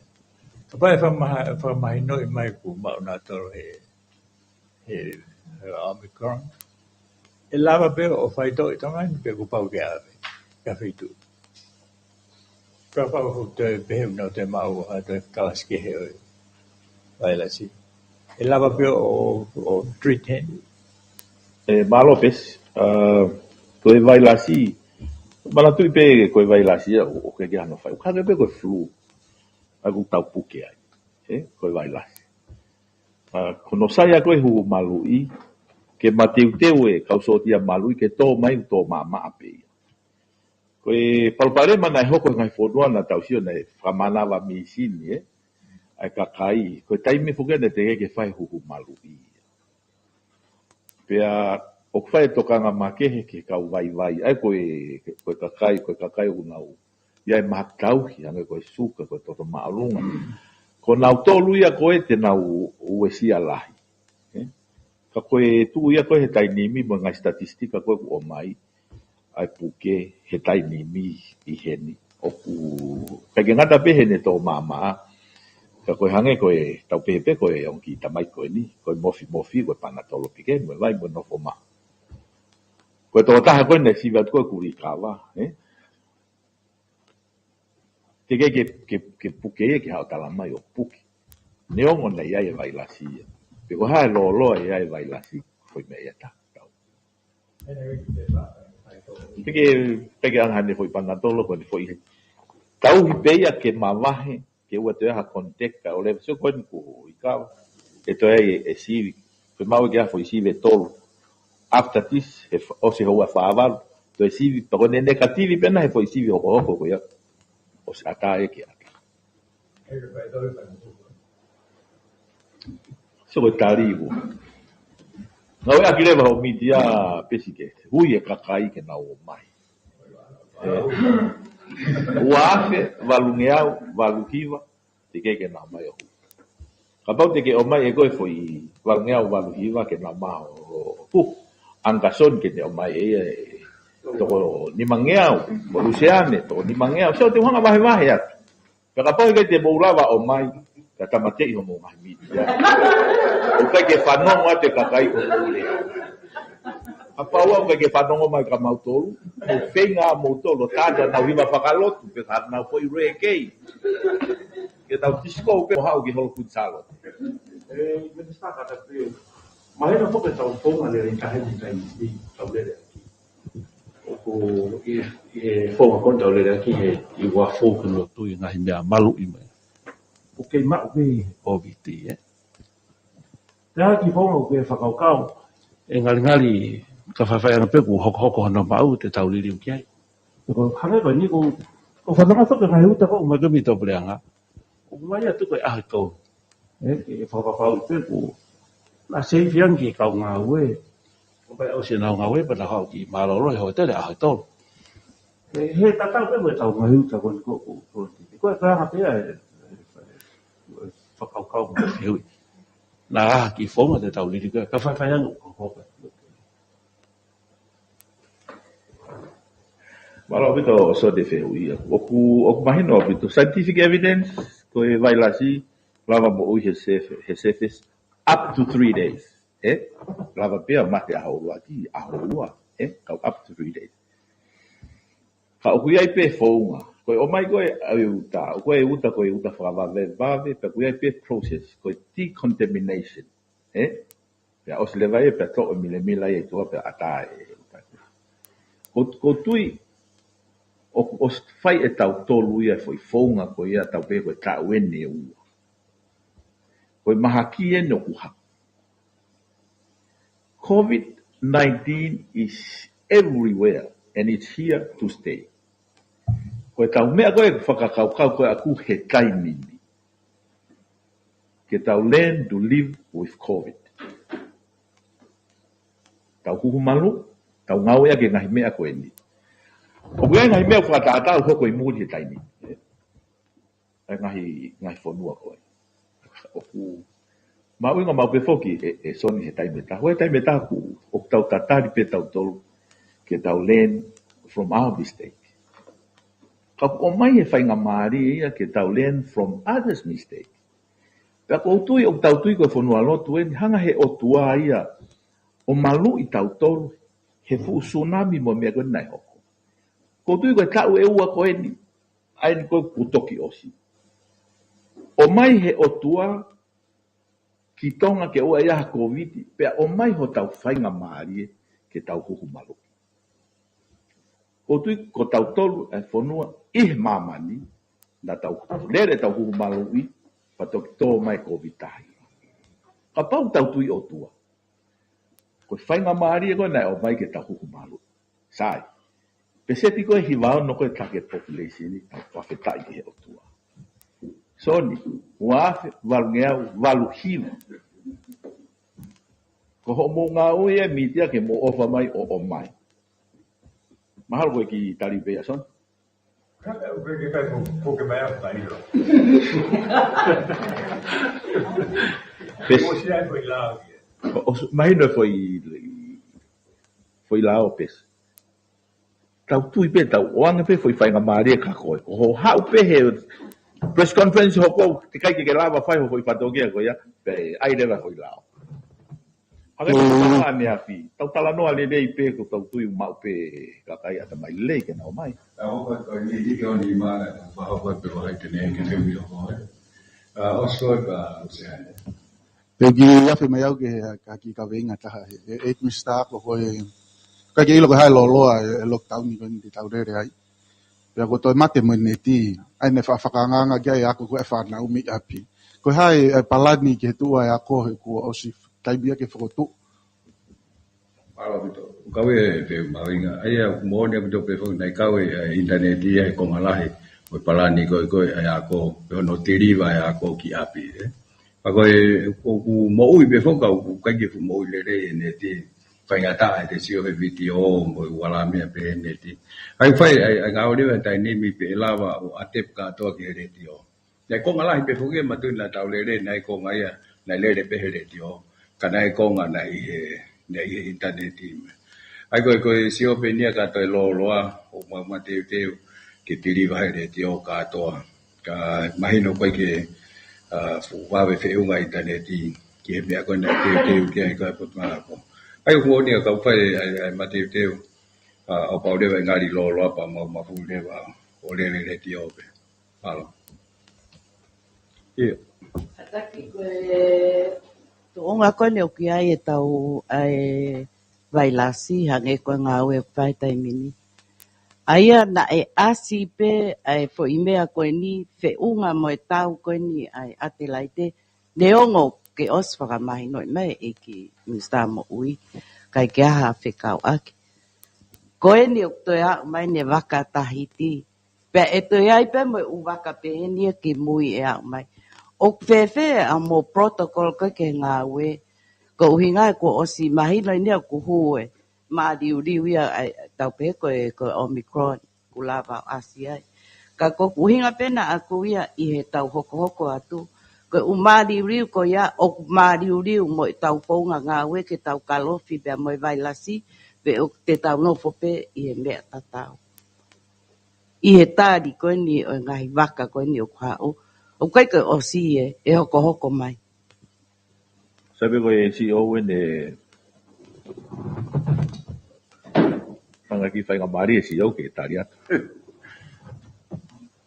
Kapau ʻe fakamaha-, fakamahinoʻi mai kuo maʻu nautolu he, he, he Omicron. ʻE lava pē ʻo faitoʻo ʻi Tonga ni pe kuo pau ke ʻave ki ha feituʻu. Kapau ʻoku toe pehē ʻoku nau toe maʻu ha toe kalasi kehe ʻo e vailasi. ʻE lava pē ʻo, ʻo treat heni. ʻE, mālō Pesi, ʻa, ko e vailasi, manatuʻi pē ko e vailasi ia, ʻo, ʻoku ʻikai ke ʻi ai hano fai. ʻOku hangē pē ko e flu, ʻa ʻoku tau puke ai. ʻE, ko e vailasi. ʻA, ko hono sai ʻa ko e huhu maluʻi, ke mateuteu e kau sōtia maluʻi, ke tō mai, tō maʻamaʻa pē ia. Ko e palopalema naʻe hoko he ngaahi fonua naʻa tau sio naʻe fakamānava mīsini, ē? ʻA e kakai, ko e taimi foki naʻe teʻeki ke fai huhu maluʻi. Pea ʻoku fai e tokanga makehe ki he kau vaivai. ʻA ia ko e, ko e kakai, ko e kakai ʻoku nau ʻi ai e mahaki tauhi, hangē ko e suka, ko e toto māʻolunga. Ko nautolu ia ko ē te nau uesia lahi. Ē? Ka ko e tuʻu ia ko ē he taimi ni mo e ngaahi statistika ko ē ʻoku ʻomai ʻa e puke he taimi ni ʻi heni. ʻOku ʻikai ke ngata pē heʻene tō maʻamaʻa. Ka ko e hangē ko e tau pehē pē ko e ongo kiʻi tamaiki ko eni, ko e mofimofi, ko e panatolo pē ke, mo e vai, mo e nofo maʻu. Ko e tokotaha ko ē naʻe sivi atu ko ē kuo likava, ē? Teʻeki ke, ke, ke puke ia ke haʻu ʻo tala mai ʻoku puke. Neongo naʻe ʻi ai e vailasi ia. Pe ko e hā e lōloa ʻi ai e vailasi, foʻi meʻa ia ta, tau. Teʻeki, teʻeki anga hane foʻi panatolo, ko ʻene foʻi. Tauhi pē ia ke mavahe, ke ʻoua toe ʻi ai ha contact, ka ʻo leva sio ko eni kuo likava. ʻE toe ʻi ai e sivi. Ko e maʻu ke ʻi ai foʻi sivi ʻe tolu. After this, he fa-, ʻosi houa fā valu. Toe sivi, pea ko ʻene negative pē ena he foʻi sivi hokohoko ko ia. ʻOsi ʻatā ʻe ke ʻatā. So ko e tali ʻoku ngāueʻaki leva hoʻo mītia Pesi ke ui e kakai ke nau ō mai. ʻE, ua afe, valungeau, valu hiva, teʻeki ke nau ō mai ʻo huhu. Kapau te ke ō mai ʻe koe foʻi valungeau, valu hiva ke nau ō mai ʻo huhu. Angasoni ke ne ō mai ʻe ia ʻe toko nimangeau, mo Luseane, toko nimangeau. So te u hanga vahevahe atu. Pea kapau ʻe ʻikai te mou lava ʻo ō mai, ka tāmateʻi hoʻomou ngaahi mītia. ʻOku ʻikai ke fanongo atu e kakai ko ē ʻoku mou lea. Kapau ʻoku ʻikai ke fanongo mai kia mautolu, mou feinga moutolu ʻo tātā nau hiva fakalotu, pe ka nau foʻi reggae. Ke tau disco pē mo haʻu ki holo Kuini Sālote. ʻE, Minisitā Kātaki, mahino foki ʻetau founga lelei taha ʻi he taimi ni, tau lele ʻaki. ʻOku ʻi, ʻi he founga ko eni tau lele ʻaki he ʻi ua fou ke lotu ʻi he ngaahi meʻa maluʻi mai. ʻOku kei maʻu pē ʻOviti, ē. Pea ki he founga ʻoku ke fakakaukau. ʻE ngalingali ka faifai anga pē kuo hokohoko hono maʻu te tau liliu ki ai. Ko hangē ko eni ko, ko fanongo foki ngaahi uta ko ʻoku mai ko ē mei Tuʻapuleʻanga. ʻOku mai atu ko e ʻaho ʻe tolu. ʻE, ke fakapapauʻi pē kuo na seifi ange ki he kau ngāue. Ko e ʻosi ʻenau ngāue pea nau haʻu ki mālōlō he hōtele ʻaho ʻe tolu. ʻE, he tatau pē mo ʻetau ngaahi uta ko eni ko, ko, ko, ko e anga pē ʻa e, ʻe, ʻe, ʻe fakakaukau mo e fehuʻi. Naʻa ki he founga te tau liliu ki ai, ka faifai ange ʻoku hokohoko. Mālō ʻaupito Sō te fehuʻi ia. ʻOku, ʻoku mahino ʻaupito. Scientific evidence, ko e vailasi, lava moʻui he surf-, he surface, up to three days. Ē? Lava pē ia mate ʻaho ʻuluaki, ʻaho ua. Ē? Kau up to three days. Ka ʻoku ʻi ai pē founga. Ko e ʻomai ko ē ʻa e uta. ʻOku ʻi ai e uta ko e uta fakavavevave, pea ʻoku ʻi ai pē process. Ko e decontamination. Ē? Pea ʻosi leva ia, pea toʻo e milemila ia ʻi tuʻa pea ʻatā e uta. Ko, ko tui, ʻOku ʻosi fai ʻe tautolu ia e foʻi founga ko ia tau pehē ko e taʻu eni ʻe ua. Ko e mahaki eni ʻoku hā. COVID nineteen is everywhere and it's here to stay. Ko e tau meʻa ko ē ʻoku fakakaukau ko ē ʻaku he taimi ni ke tau learn to live with COVID. Tau huhu malu, tau ngāueʻaki e ngaahi meʻa ko eni. ʻOku ʻi ai e ngaahi meʻa ʻoku fakatātā ʻoku hoko ʻi muli he taimi ni. ʻA e ngaahi, ngaahi fonua ko ē. ʻOku mahuʻinga maʻu pē foki ē, ē Soni, he taimi ʻe taha. He taimi ʻe taha ʻoku, ʻoku tau tatali pē tautolu ke tau learn from our mistake. Ka ʻoku ʻomai he faingamālie ia ke tau learn from others' mistake. Pea ʻoku ou tui, ʻoku tau tui ko e fonua lotu eni, hanga he ʻOtua ia ʻo maluʻi tautolu he fuʻu tsunami mo e meʻa ko ē naʻe hoko. ʻOku ou tui ko e taʻu ʻe ua ko eni, ʻa eni ko ē kuo toki ʻosi. ʻOmai he ʻOtua ki Tonga ke ʻoua ʻe ʻi ai ha COVID, pea ʻomai hotau faingamālie ke tau huhu maluʻi. ʻOku ou tui ko tautolu e fonua ʻi he māmani, naʻa tau lele tau huhu maluʻi, pea toki tō mai COVID taha hiva. Kapau tau tui ʻOtua, ko e faingamālie ko ē naʻe ʻomai ke tau huhu maluʻi. Sai. Pēseti ko ē hiva ono ko e target population ni, tau fakafetaʻi ki he ʻOtua. Soni, ua afe valungeau valu hiva. Ko hoʻomou ngāue e mītia ke mou ʻofa mai ʻo ʻomai. Mahalo ko e kiʻi tali pē ia, Soni. Ka, ka, ka, ka, ko, ko ke mai ʻa tailo. Pes. Ko si ai ko i lao ia. Ko, ʻosi, mahino e foʻi, foʻi lao pes. Tau tui pē, tau ʻoange pē foʻi faingamālie kia koe. Ko hoʻo haʻu pē he press conference hoko, teʻeki ke ke lava fai hoʻo foʻi fatongia ko ia, pea ʻai leva foʻi lao. Hangē ko e tau ane afi, tau talanoa lelei pē, ko tau tui maʻu pē kakai ʻatamai lelei ke nau ʻomai. Ka ʻoku ʻikai ko e ni, ni ke o ni mara, ka ʻoku ʻikai ko e pē ko hai te ne ke te ui o koe. Ka ʻosi ko e ka ʻosi ane. Pea kiʻi afe mai au ki he, ka kiʻi kaveinga taha he, he, he Minisitā ko e, ʻikai ke ʻilo ko e hā e lōloa e, e lockdown ni ko eni te tau lele ai. Pea ko e toe mate mo e neti, ʻa eni fa-, fakaangaanga ki ai ako ko e fānau mei ʻapi. Ko e hā e, e palani ki he tuʻu ʻa e ako he kuo ʻosi taimi ia ke fokotuʻu. Mālō ʻaupito. Kau e pē mahuʻinga. ʻA ia, moʻoni ʻaupito pē foki naʻe kau e, e ʻinitaneti ia he konga lahi. Ko e palani ko ē, ko ē, ʻa e ako, pea hono tiliva e ako ki ʻapi, ē. Pea ko e, ʻoku moʻui pē foki, ka ʻoku ʻikai ke fuʻu moʻui lelei e neti. Faingataʻa ʻete sio he vitiō, mo e ʻū ala meʻa pē he neti. ʻA ia fai, ʻa ia, ʻa ia ngāue leva he taimi ni pē ʻe lava ʻo ʻatep kātoa ki he letiō. Naʻe konga lahi pē foki e matuʻi naʻa tau lele, naʻe konga ia, naʻe lele pē he letiō. Ka naʻe konga naʻe ʻi he, naʻe ʻi he ʻinitaneti. ʻA ia ko e, ko e sio pē eni ia ka toe lōloa, ʻo ma, mateuteu, ke tiliva he letiō kātoa. Ka mahino ko e ke, ʻa, fuʻu vave feʻunga ʻinitaneti, ki he meʻa ko ē naʻe teuteu ki ai ko e potungāue ako. ʻA ia ʻoku moʻoni ʻa kau fai, ʻa ia, ʻa ia mateuteu, ʻa, ʻo pau leva e ngali lōloa pea mau mafuʻi leva, ʻo lele letiō pē. Mālō. ʻIo. Kātaki ko e tuʻunga ko eni ʻoku ʻi ai e tau ʻa e vailasi, hangē ko e ngāue ʻoku fai he taimi ni. ʻA ia naʻe ʻasi pē ʻa e foʻi meʻa ko eni, feʻunga mo e tau ko eni ʻa e ʻAtelaite, neongo ke ʻosi fakamahinoʻi mai ʻe he ʻEiki Minisitā Moʻui, ʻikai ke ʻi ai ha fekauʻaki. Ko eni ʻoku toe aʻu mai eni e vaka Tahiti. Pea ʻe toe ʻi ai pē mo e ʻū vaka pehē ni ia ki mui ʻe aʻu mai. ʻOku fēfē ʻa mo protocol ko ē ki he ngāue. Ko e ʻuhinga he kuo ʻosi mahino eni ia ʻoku hū e māliuliu ia ʻa e tau pehē ko e, ko e Omicron, kuo lava ʻo ʻasi ai. Ka ko e ʻuhinga pē naʻa ku ia ʻi he tau hokohoko atu. Ko e ʻū māliuliu ko ia ʻoku māliuliu mo e tau founga ngāue ke tau kalofi pea mo e vailasi, pe ʻoku te tau nofo pē ʻi he meʻa tatau. ʻI he tali ko eni ʻo e ngaahi vaka ko eni ʻoku haʻu. ʻOku ʻikai ke ʻosi ē, ʻe hokohoko mai. Sai pē ko e C E O eni, hanga ki he faingamālie C E O ke tali atu.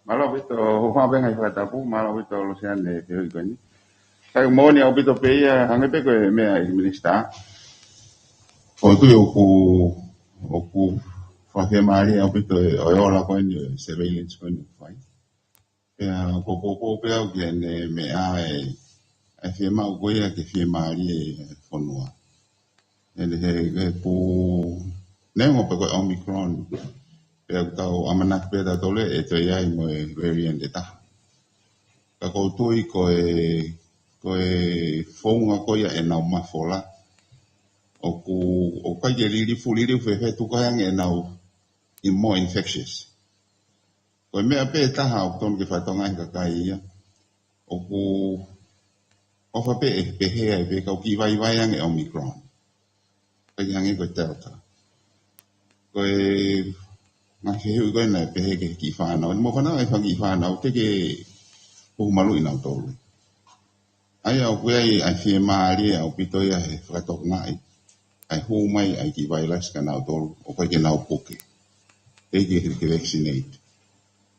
Mālō ʻaupito, hoʻo fakavenga ʻi he fakatapu, mālō ʻaupito Losiane he fehuʻi ko eni. Sai, moʻoni ʻaupito pē ia, hangē pē ko e meʻa ʻa e Minisitā. ʻOku ou tui ʻoku, ʻoku Ko e fiemālie ʻaupito ʻo e ola ko eni, surveillance ko eni ʻoku fai. Pea ko, ko, ko pea au ki heʻene meʻa ʻa e, ʻa e fiemaʻu ko ia ke fiemālie e fonua. He, he, he ʻoku, neongo pē ko e Omicron, pea ʻoku tau ʻamanaki pē ʻe tautolu ʻe toe ʻi ai mo e variant ʻe taha. Ka ʻoku ou tui ko e, ko e founga ko ia ʻenau mafola, ʻoku, ʻoku ʻikai ke lilifu, lilifu fēfē, tuku ange ʻenau ʻi more infectious. Ko e meʻa pē ʻe taha ʻoku tonu ke fakatokangaʻi ʻe he kakai ia, ʻoku ʻofa pē ʻe pehē ai pē, ka ʻoku kiʻi vaivai ange Omicron. ʻIkai ke hangē ko e Delta. Ko e ngaahi fehuʻi ko ē naʻe pehē ki he kiʻi fānau. Mo fānau, ʻe fanga kiʻi fānau, teʻeki ke huhu maluʻi nautolu. ʻA ia ʻoku ʻi ai ʻa e fiemālie ʻaupito ia he fakatokangaʻi ʻa e hū mai ʻa e kiʻi vailasi kia nautolu, ʻoku ʻikai ke nau puke. Teʻeki ke, ke vaccinate.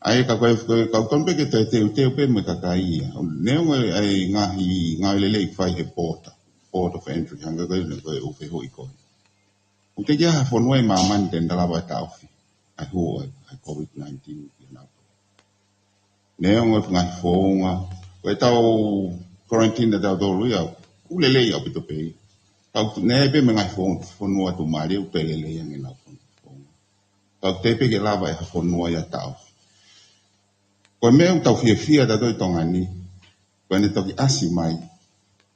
ʻA ia ka ko e, ko e, ka ʻoku tonu pē ke toe teuteu pē mo e kakai ia. Neongo ʻa e ngaahi, ngaahi lelei fai he pōta, port of entry, hangē ko e, ko e ʻū fehuʻi ko ē. ʻOku teʻeki ai ha fonua ʻi māmani te ne lava ʻo taʻofi ʻa e hū ʻa e, ʻa e COVID nineteen ki nautolu. Neongo e ngaahi founga, ko e tau quarantine ʻa tautolu ia, ʻoku lelei ʻaupito pē ia. Tau ne pē mo e ngaahi founga, fonua tuʻumālie ʻoku toe lelei ange ʻenau founga. Tau tepe ke lava ʻe ha fonua ia ʻo taʻofi. Ko e meʻa ʻoku tau fiefia tautolu ʻi Tonga ni, ko ʻene toki ʻasi mai,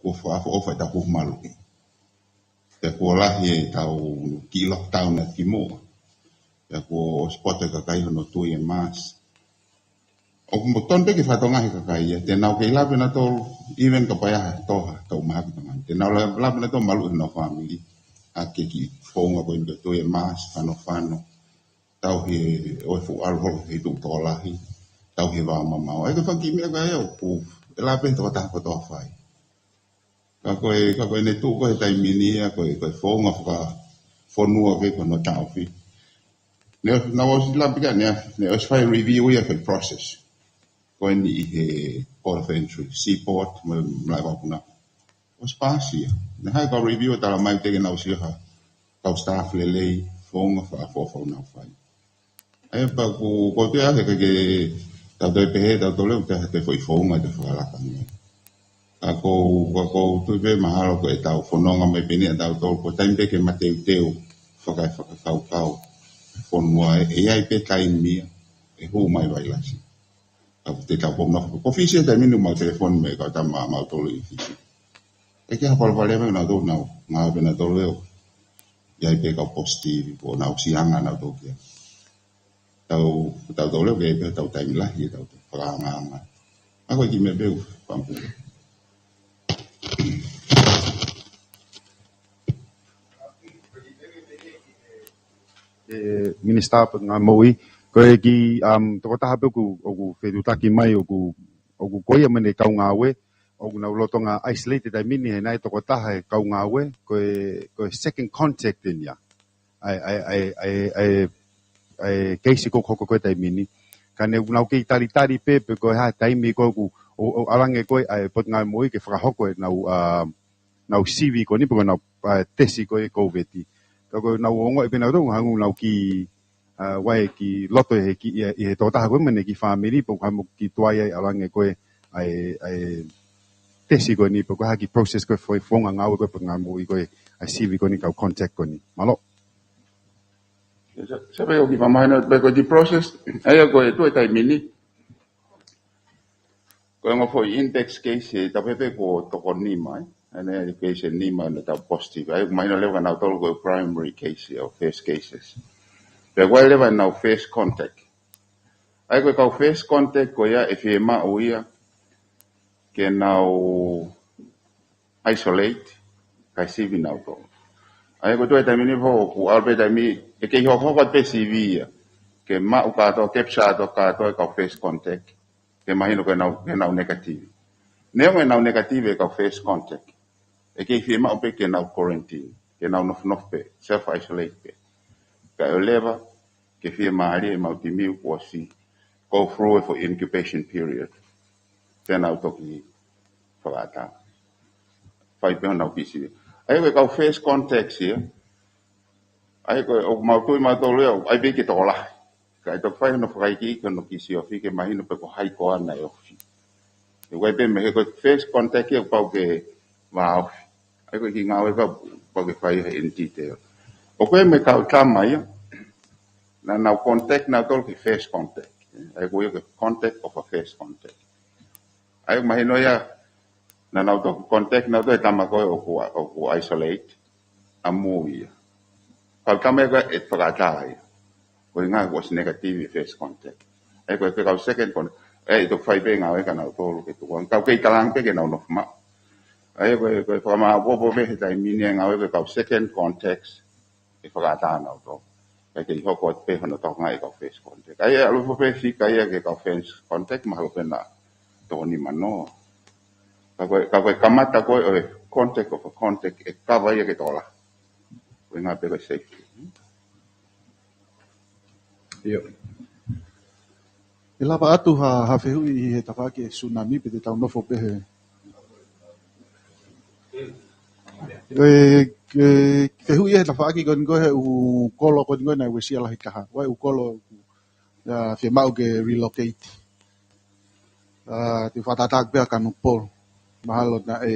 kuo fakaʻofoʻofa ʻetau huhu maluʻi. Pea kuo lahi ʻetau kiʻi lockdown atu kimuʻa. Pea kuo ʻosi poto e kakai hono tui e mask. ʻOku tonu pē ke fakatokangaʻi ʻe he kakai ia, te nau kei lava pē nautolu, even kapau ʻe ʻi ai ha toha, tau mahaki Tonga ni. Te nau la-, lava pē nautolu ʻo maluʻi honau fāmili. ʻA e kiʻi founga ko eni ko e tui e mask, fanofano. Tauhi ʻo e fuʻu ʻalu holo he tuʻu tokolahi. Tauhi e vao mamao. ʻA ia ko e fanga kiʻi meʻa ko ia ʻoku, ʻe lava pē ʻe he tokotaha kotoa ʻo fai. Ka ko e, ka ko ʻene tuʻu ko ē he taimi ni ia, ko e, ko e founga fakafonua ko ē ko hono taʻofi. Ne, naʻa ʻosi lampi ka ne, ne ʻosi fai review ia ko e process. Ko eni ʻi he port of entry, seaport, mo e Malaʻe Vakapuna. ʻOsi paasi ia. Ne haʻu e kau review ʻo tala mai teʻeki ke nau sio ha kau staff lelei, founga fakaʻofoʻofa ʻoku nau fai. ʻA ia pea ʻoku, ʻoku ou tui ʻe ʻikai ke tau toe pehē, tau toe lea, ʻoku ʻikai ha toe foʻi founga ʻe toe fakalakalaka mai. Ka ʻoku ou, ka ʻoku ou tui pē mahalo ko ʻetau fononga mai pē eni ʻa tautolu, ko e taimi pē ke mateuteu, fakaefakakaukau, fonua ʻe, ʻe ʻi ai pē taimi ia, ʻe hū mai vailasi. Ka ʻoku te tau pau nofo. Ko Fisi he taimi ni ʻoku mau telefoni mai kau tama mautolu ʻi Fisi. ʻIkai ke ha palopalema nautolu, nau ngāue pē nautolu ʻo ʻi ai pē kau positive, ko ʻenau sianga nautolu kia. Tau, tau tau leo ke pē tau taimi lahi, tau fakaangaanga. ʻA ia ko e kiʻi meʻa pē ʻoku fakampu. ʻE, Minisitā Potungāue Moʻui, ko e kiʻi, um, tokotaha pē ʻoku, ʻoku fetuʻutaki mai, ʻoku, ʻoku ko ia mo ʻene kau ngāue, ʻoku nau lolotonga isolate he taimi ni he naʻe tokotaha e kau ngāue, ko e, ko e second contact eni ia. ʻA e, ʻa e, ʻa e, ʻa e, ʻa e, ʻa e keisi ko ē ʻoku hoko ko ē he taimi ni. Ka ne nau kei talitali pē, pe ko e hā e taimi ko ē ʻoku, ʻo, ʻo ʻalu ange ko ē ʻa e Potungāue Moʻui ke fakahoko ʻenau, um, ʻenau sivi ko eni pe ko ʻenau, ʻa, tesi ko ē COVID. Ka ʻoku nau ongoʻi pē nautolu hangē ʻoku nau kiʻi, ʻa, vaivai ki loto he kiʻi, ʻi he, ʻi he tokotaha ko ē mo ʻene kiʻi fāmili pe ko e hā mo e kiʻi tuai ai ʻalu ange ko ē ʻa e, ʻa e tesi ko eni pe ko e hā e kiʻi process ko ē fo-, founga ngāue ko ē pe ngāue moʻui ko ē ʻa e sivi ko eni kau contact ko eni. Mālō. Sa, sa pē ʻoku ou kiʻi fakamahino pē ko e kiʻi process, ʻa ia ko e tuʻu he taimi ni. Ko e ongo foʻi index case ʻe tapu pē kuo toko nima, ē. ʻA eni case ʻe nima naʻa nau positive. ʻA ia ʻoku mahino leva kia nautolu ko e primary case ʻo first cases. Pea ko e leva ʻenau first contact. ʻA ia ko e kau first contact ko ia ʻe fiemaʻu ia ke nau isolate, kae sivi nautolu. ʻA ia ko e tuʻu he taimi ni foki, ʻoku ʻalu pē taimi, ʻe kei hokohoko atu pē sivi ia. Ke maʻu kātoa, capture atu kātoa e kau first contact. Ke mahino ko ʻenau, ko ʻenau negative. Neongo ʻenau negative e kau first contact, ʻe kei fiemaʻu pē ke nau quarantine, ke nau nofonofo pē, self isolate pē. Kae ʻoua leva ke fiemālie ʻemau timi kuo ʻosi go through e foʻi incubation period. Te nau toki fakaʻatā. Fai pē honau kiʻi sivi. ʻA ia ko e kau first contacts ia, ʻA ia ko e, ʻoku mau tui mautolu ia, ʻoku ʻi ai pē ke tokolahi. Ka ʻe toki fai hono fakaikiiki hono kiʻi siofi ke mahino pe ko hai koā naʻe ofi. ʻOku ʻi ai pē meʻa he ko e first contact ia ʻoku pau ke vāofi. ʻA ia ko e kiʻi ngāue ʻoku pau ke fai he in detail. ʻOku ʻi ai mo e kau tama ia, naʻa nau contact nautolu ki he first contact. ʻA ia ko ia ko e contact of a first contact. ʻA ia mahino ia, naʻa nau toki contact nautolu e tama ko ē ʻoku, ʻoku isolate, ʻamui ia. Kau tama ia ko ē ʻe fakaʻatā ia. Ko e ʻuhinga kuo ʻosi negative first contact. ʻA ia ko e pē kau second contact, ʻe toki fai pē ngāue kia nautolu ke tuku ange. Ka ʻoku kei talaange pē ke nau nofo maʻu. ʻA ia ko e, ko e fakamāʻopoʻopo pē he taimi ni e ngāue ko e kau second contacts ʻe fakaʻatā nautolu. Kae kei hoko atu pē hono tokangaʻi e kau first contact. ʻA ia ʻalu hifo pē fika ia ki he kau first contact mahalo pē naʻa toko nimanoa. Ka ko e, ka ko e kamata ko ē ʻo e contact of a contact ʻe kava ia ke tokolahi. Ko e ʻuhinga pē ko e safety. ʻIo. ʻE lava atu ha, ha fehuʻi ʻi he tafaʻaki e tsunami pe te tau nofo pē he. ʻE, ʻe, fehuʻi ʻi he tafaʻaki ko eni ko ē he ʻū kolo ko eni ko ē naʻe uesia lahi taha. Ko e ʻū kolo ia fiemaʻu ke relocate. ʻA, te u fakatātā pē ʻa Kanokupolu. Mahalo naʻe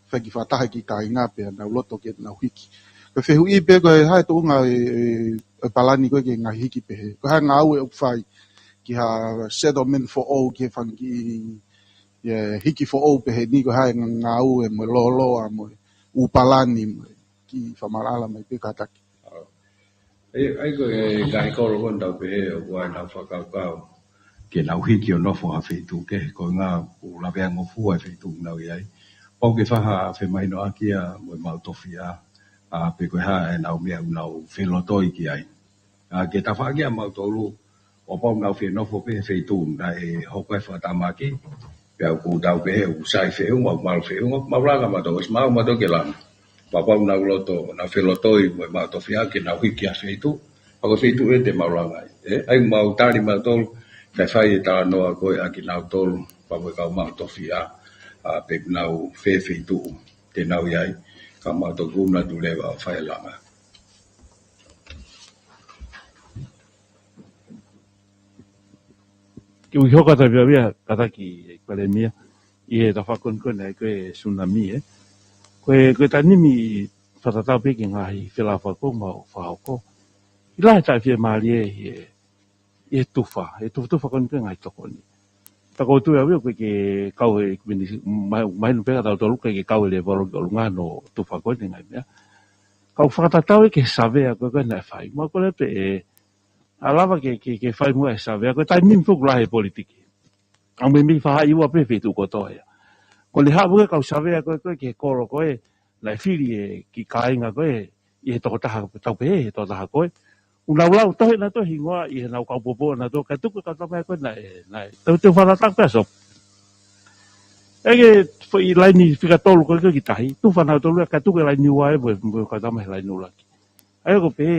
fai kiʻi fakataha e kiʻi kāinga pea nau loto ke nau hiki. Ko e fehuʻi pē ko e hā e tuʻunga e, e, e palani ko ē ke ngaahi hiki pehē. Ko e hā e ngāue ʻoku fai ki ha settlement foʻou ki he fanga kiʻi, e, hiki foʻou pehē ni ko e hā e ngāue mo e lōloa mo e ʻū palani mo e kiʻi fakamaʻalaʻala mai pē kātaki. ʻA ia, ʻa ia ko e ngaahi kolo ko ē naʻa tau pehē ʻoku ʻi ai ʻenau fakakaukau ke nau hiki ʻo nofo ha feituʻu kehe, ko e ʻuhinga ʻoku lavea ngofua e feituʻu ʻoku nau ʻi ai. Pau ke fai ha femahinoʻaki ia mo e maʻu tofiʻa, ʻa, pe ko e hā ʻenau meʻa ʻoku nau felotoi ki ai. ʻA, ki he tafaʻaki ʻa mautolu, ʻo pau nau fie nofo pē he feituʻu naʻe hoko ai e fakatamaki, pea ʻoku tau pehē ʻoku sai e feʻunga, ʻoku malu e feʻunga, ʻoku mau langa mautolu, ʻosi maʻu mautolu ke langa. Pea pau nau loto, nau felotoi mo e maʻu tofiʻa ke nau hiki ha feituʻu, pea ko e feituʻu ē te mau langa ai. ʻE, ʻa ia mau tali mautolu, kae fai e talanoa ko ē ʻa kinautolu, pea mo e kau maʻu tofiʻa, ʻa, pe nau fē feituʻu te nau ʻi ai, ka mau toki ʻunu atu leva ʻo fai e langa. Ke u hoko atu pē au ia, kātaki ʻEiki Palēmia, ʻi he tafaʻaki ko eni ko ē naʻe ko e tsunami, ē. Ko e, ko e taimi ni fakatatau pē ki he ngaahi felāveʻi ko ē ʻoku mau fakahoko. ʻI ai e taʻefiemālie ʻi he, ʻi he tufa, ʻi he tufatufa ko eni ko e ngaahi tokoni. Ka ʻoku ou tui au ia ʻoku ʻikai ke kau he, mini-, ma-, mahino pē kia tautolu ʻoku ʻikai ke kau he lēvolo ki ʻolunga hono tufa ko eni e ngaahi meʻa. Ka ʻoku fakatatau ia ki he savea ko ē ko ē naʻe fai. Mau kole pē ʻe ʻa lava ke, ke, ke fai muʻa e savea, ko e taimi ni foki ʻoku lahi e politiki. ʻOku meimei faʻahi ua pē feituʻu kotoa ia. Ko ʻene haʻu e kau savea ko ē, ko ē ki he kolo ko ē, naʻe fili e kiʻi kāinga ko ē, ʻi he tokotaha, tau pehē, he tokotaha ko ē. ʻOku nau lau tohi ʻenautolu e hingoa, ʻi heʻenau kau poupou ʻenautolu, kae tuku e kau tama ko ē naʻe, naʻe. Tau te fakatatau pē ʻa Sopu. ʻEke foʻi laini fika tolu ko ē ki tahi, tufa nautolu ia, kae tuku e laini ua ē, mo e, mo e kau tama he laini ʻuluaki. ʻA ia ʻoku ou pehē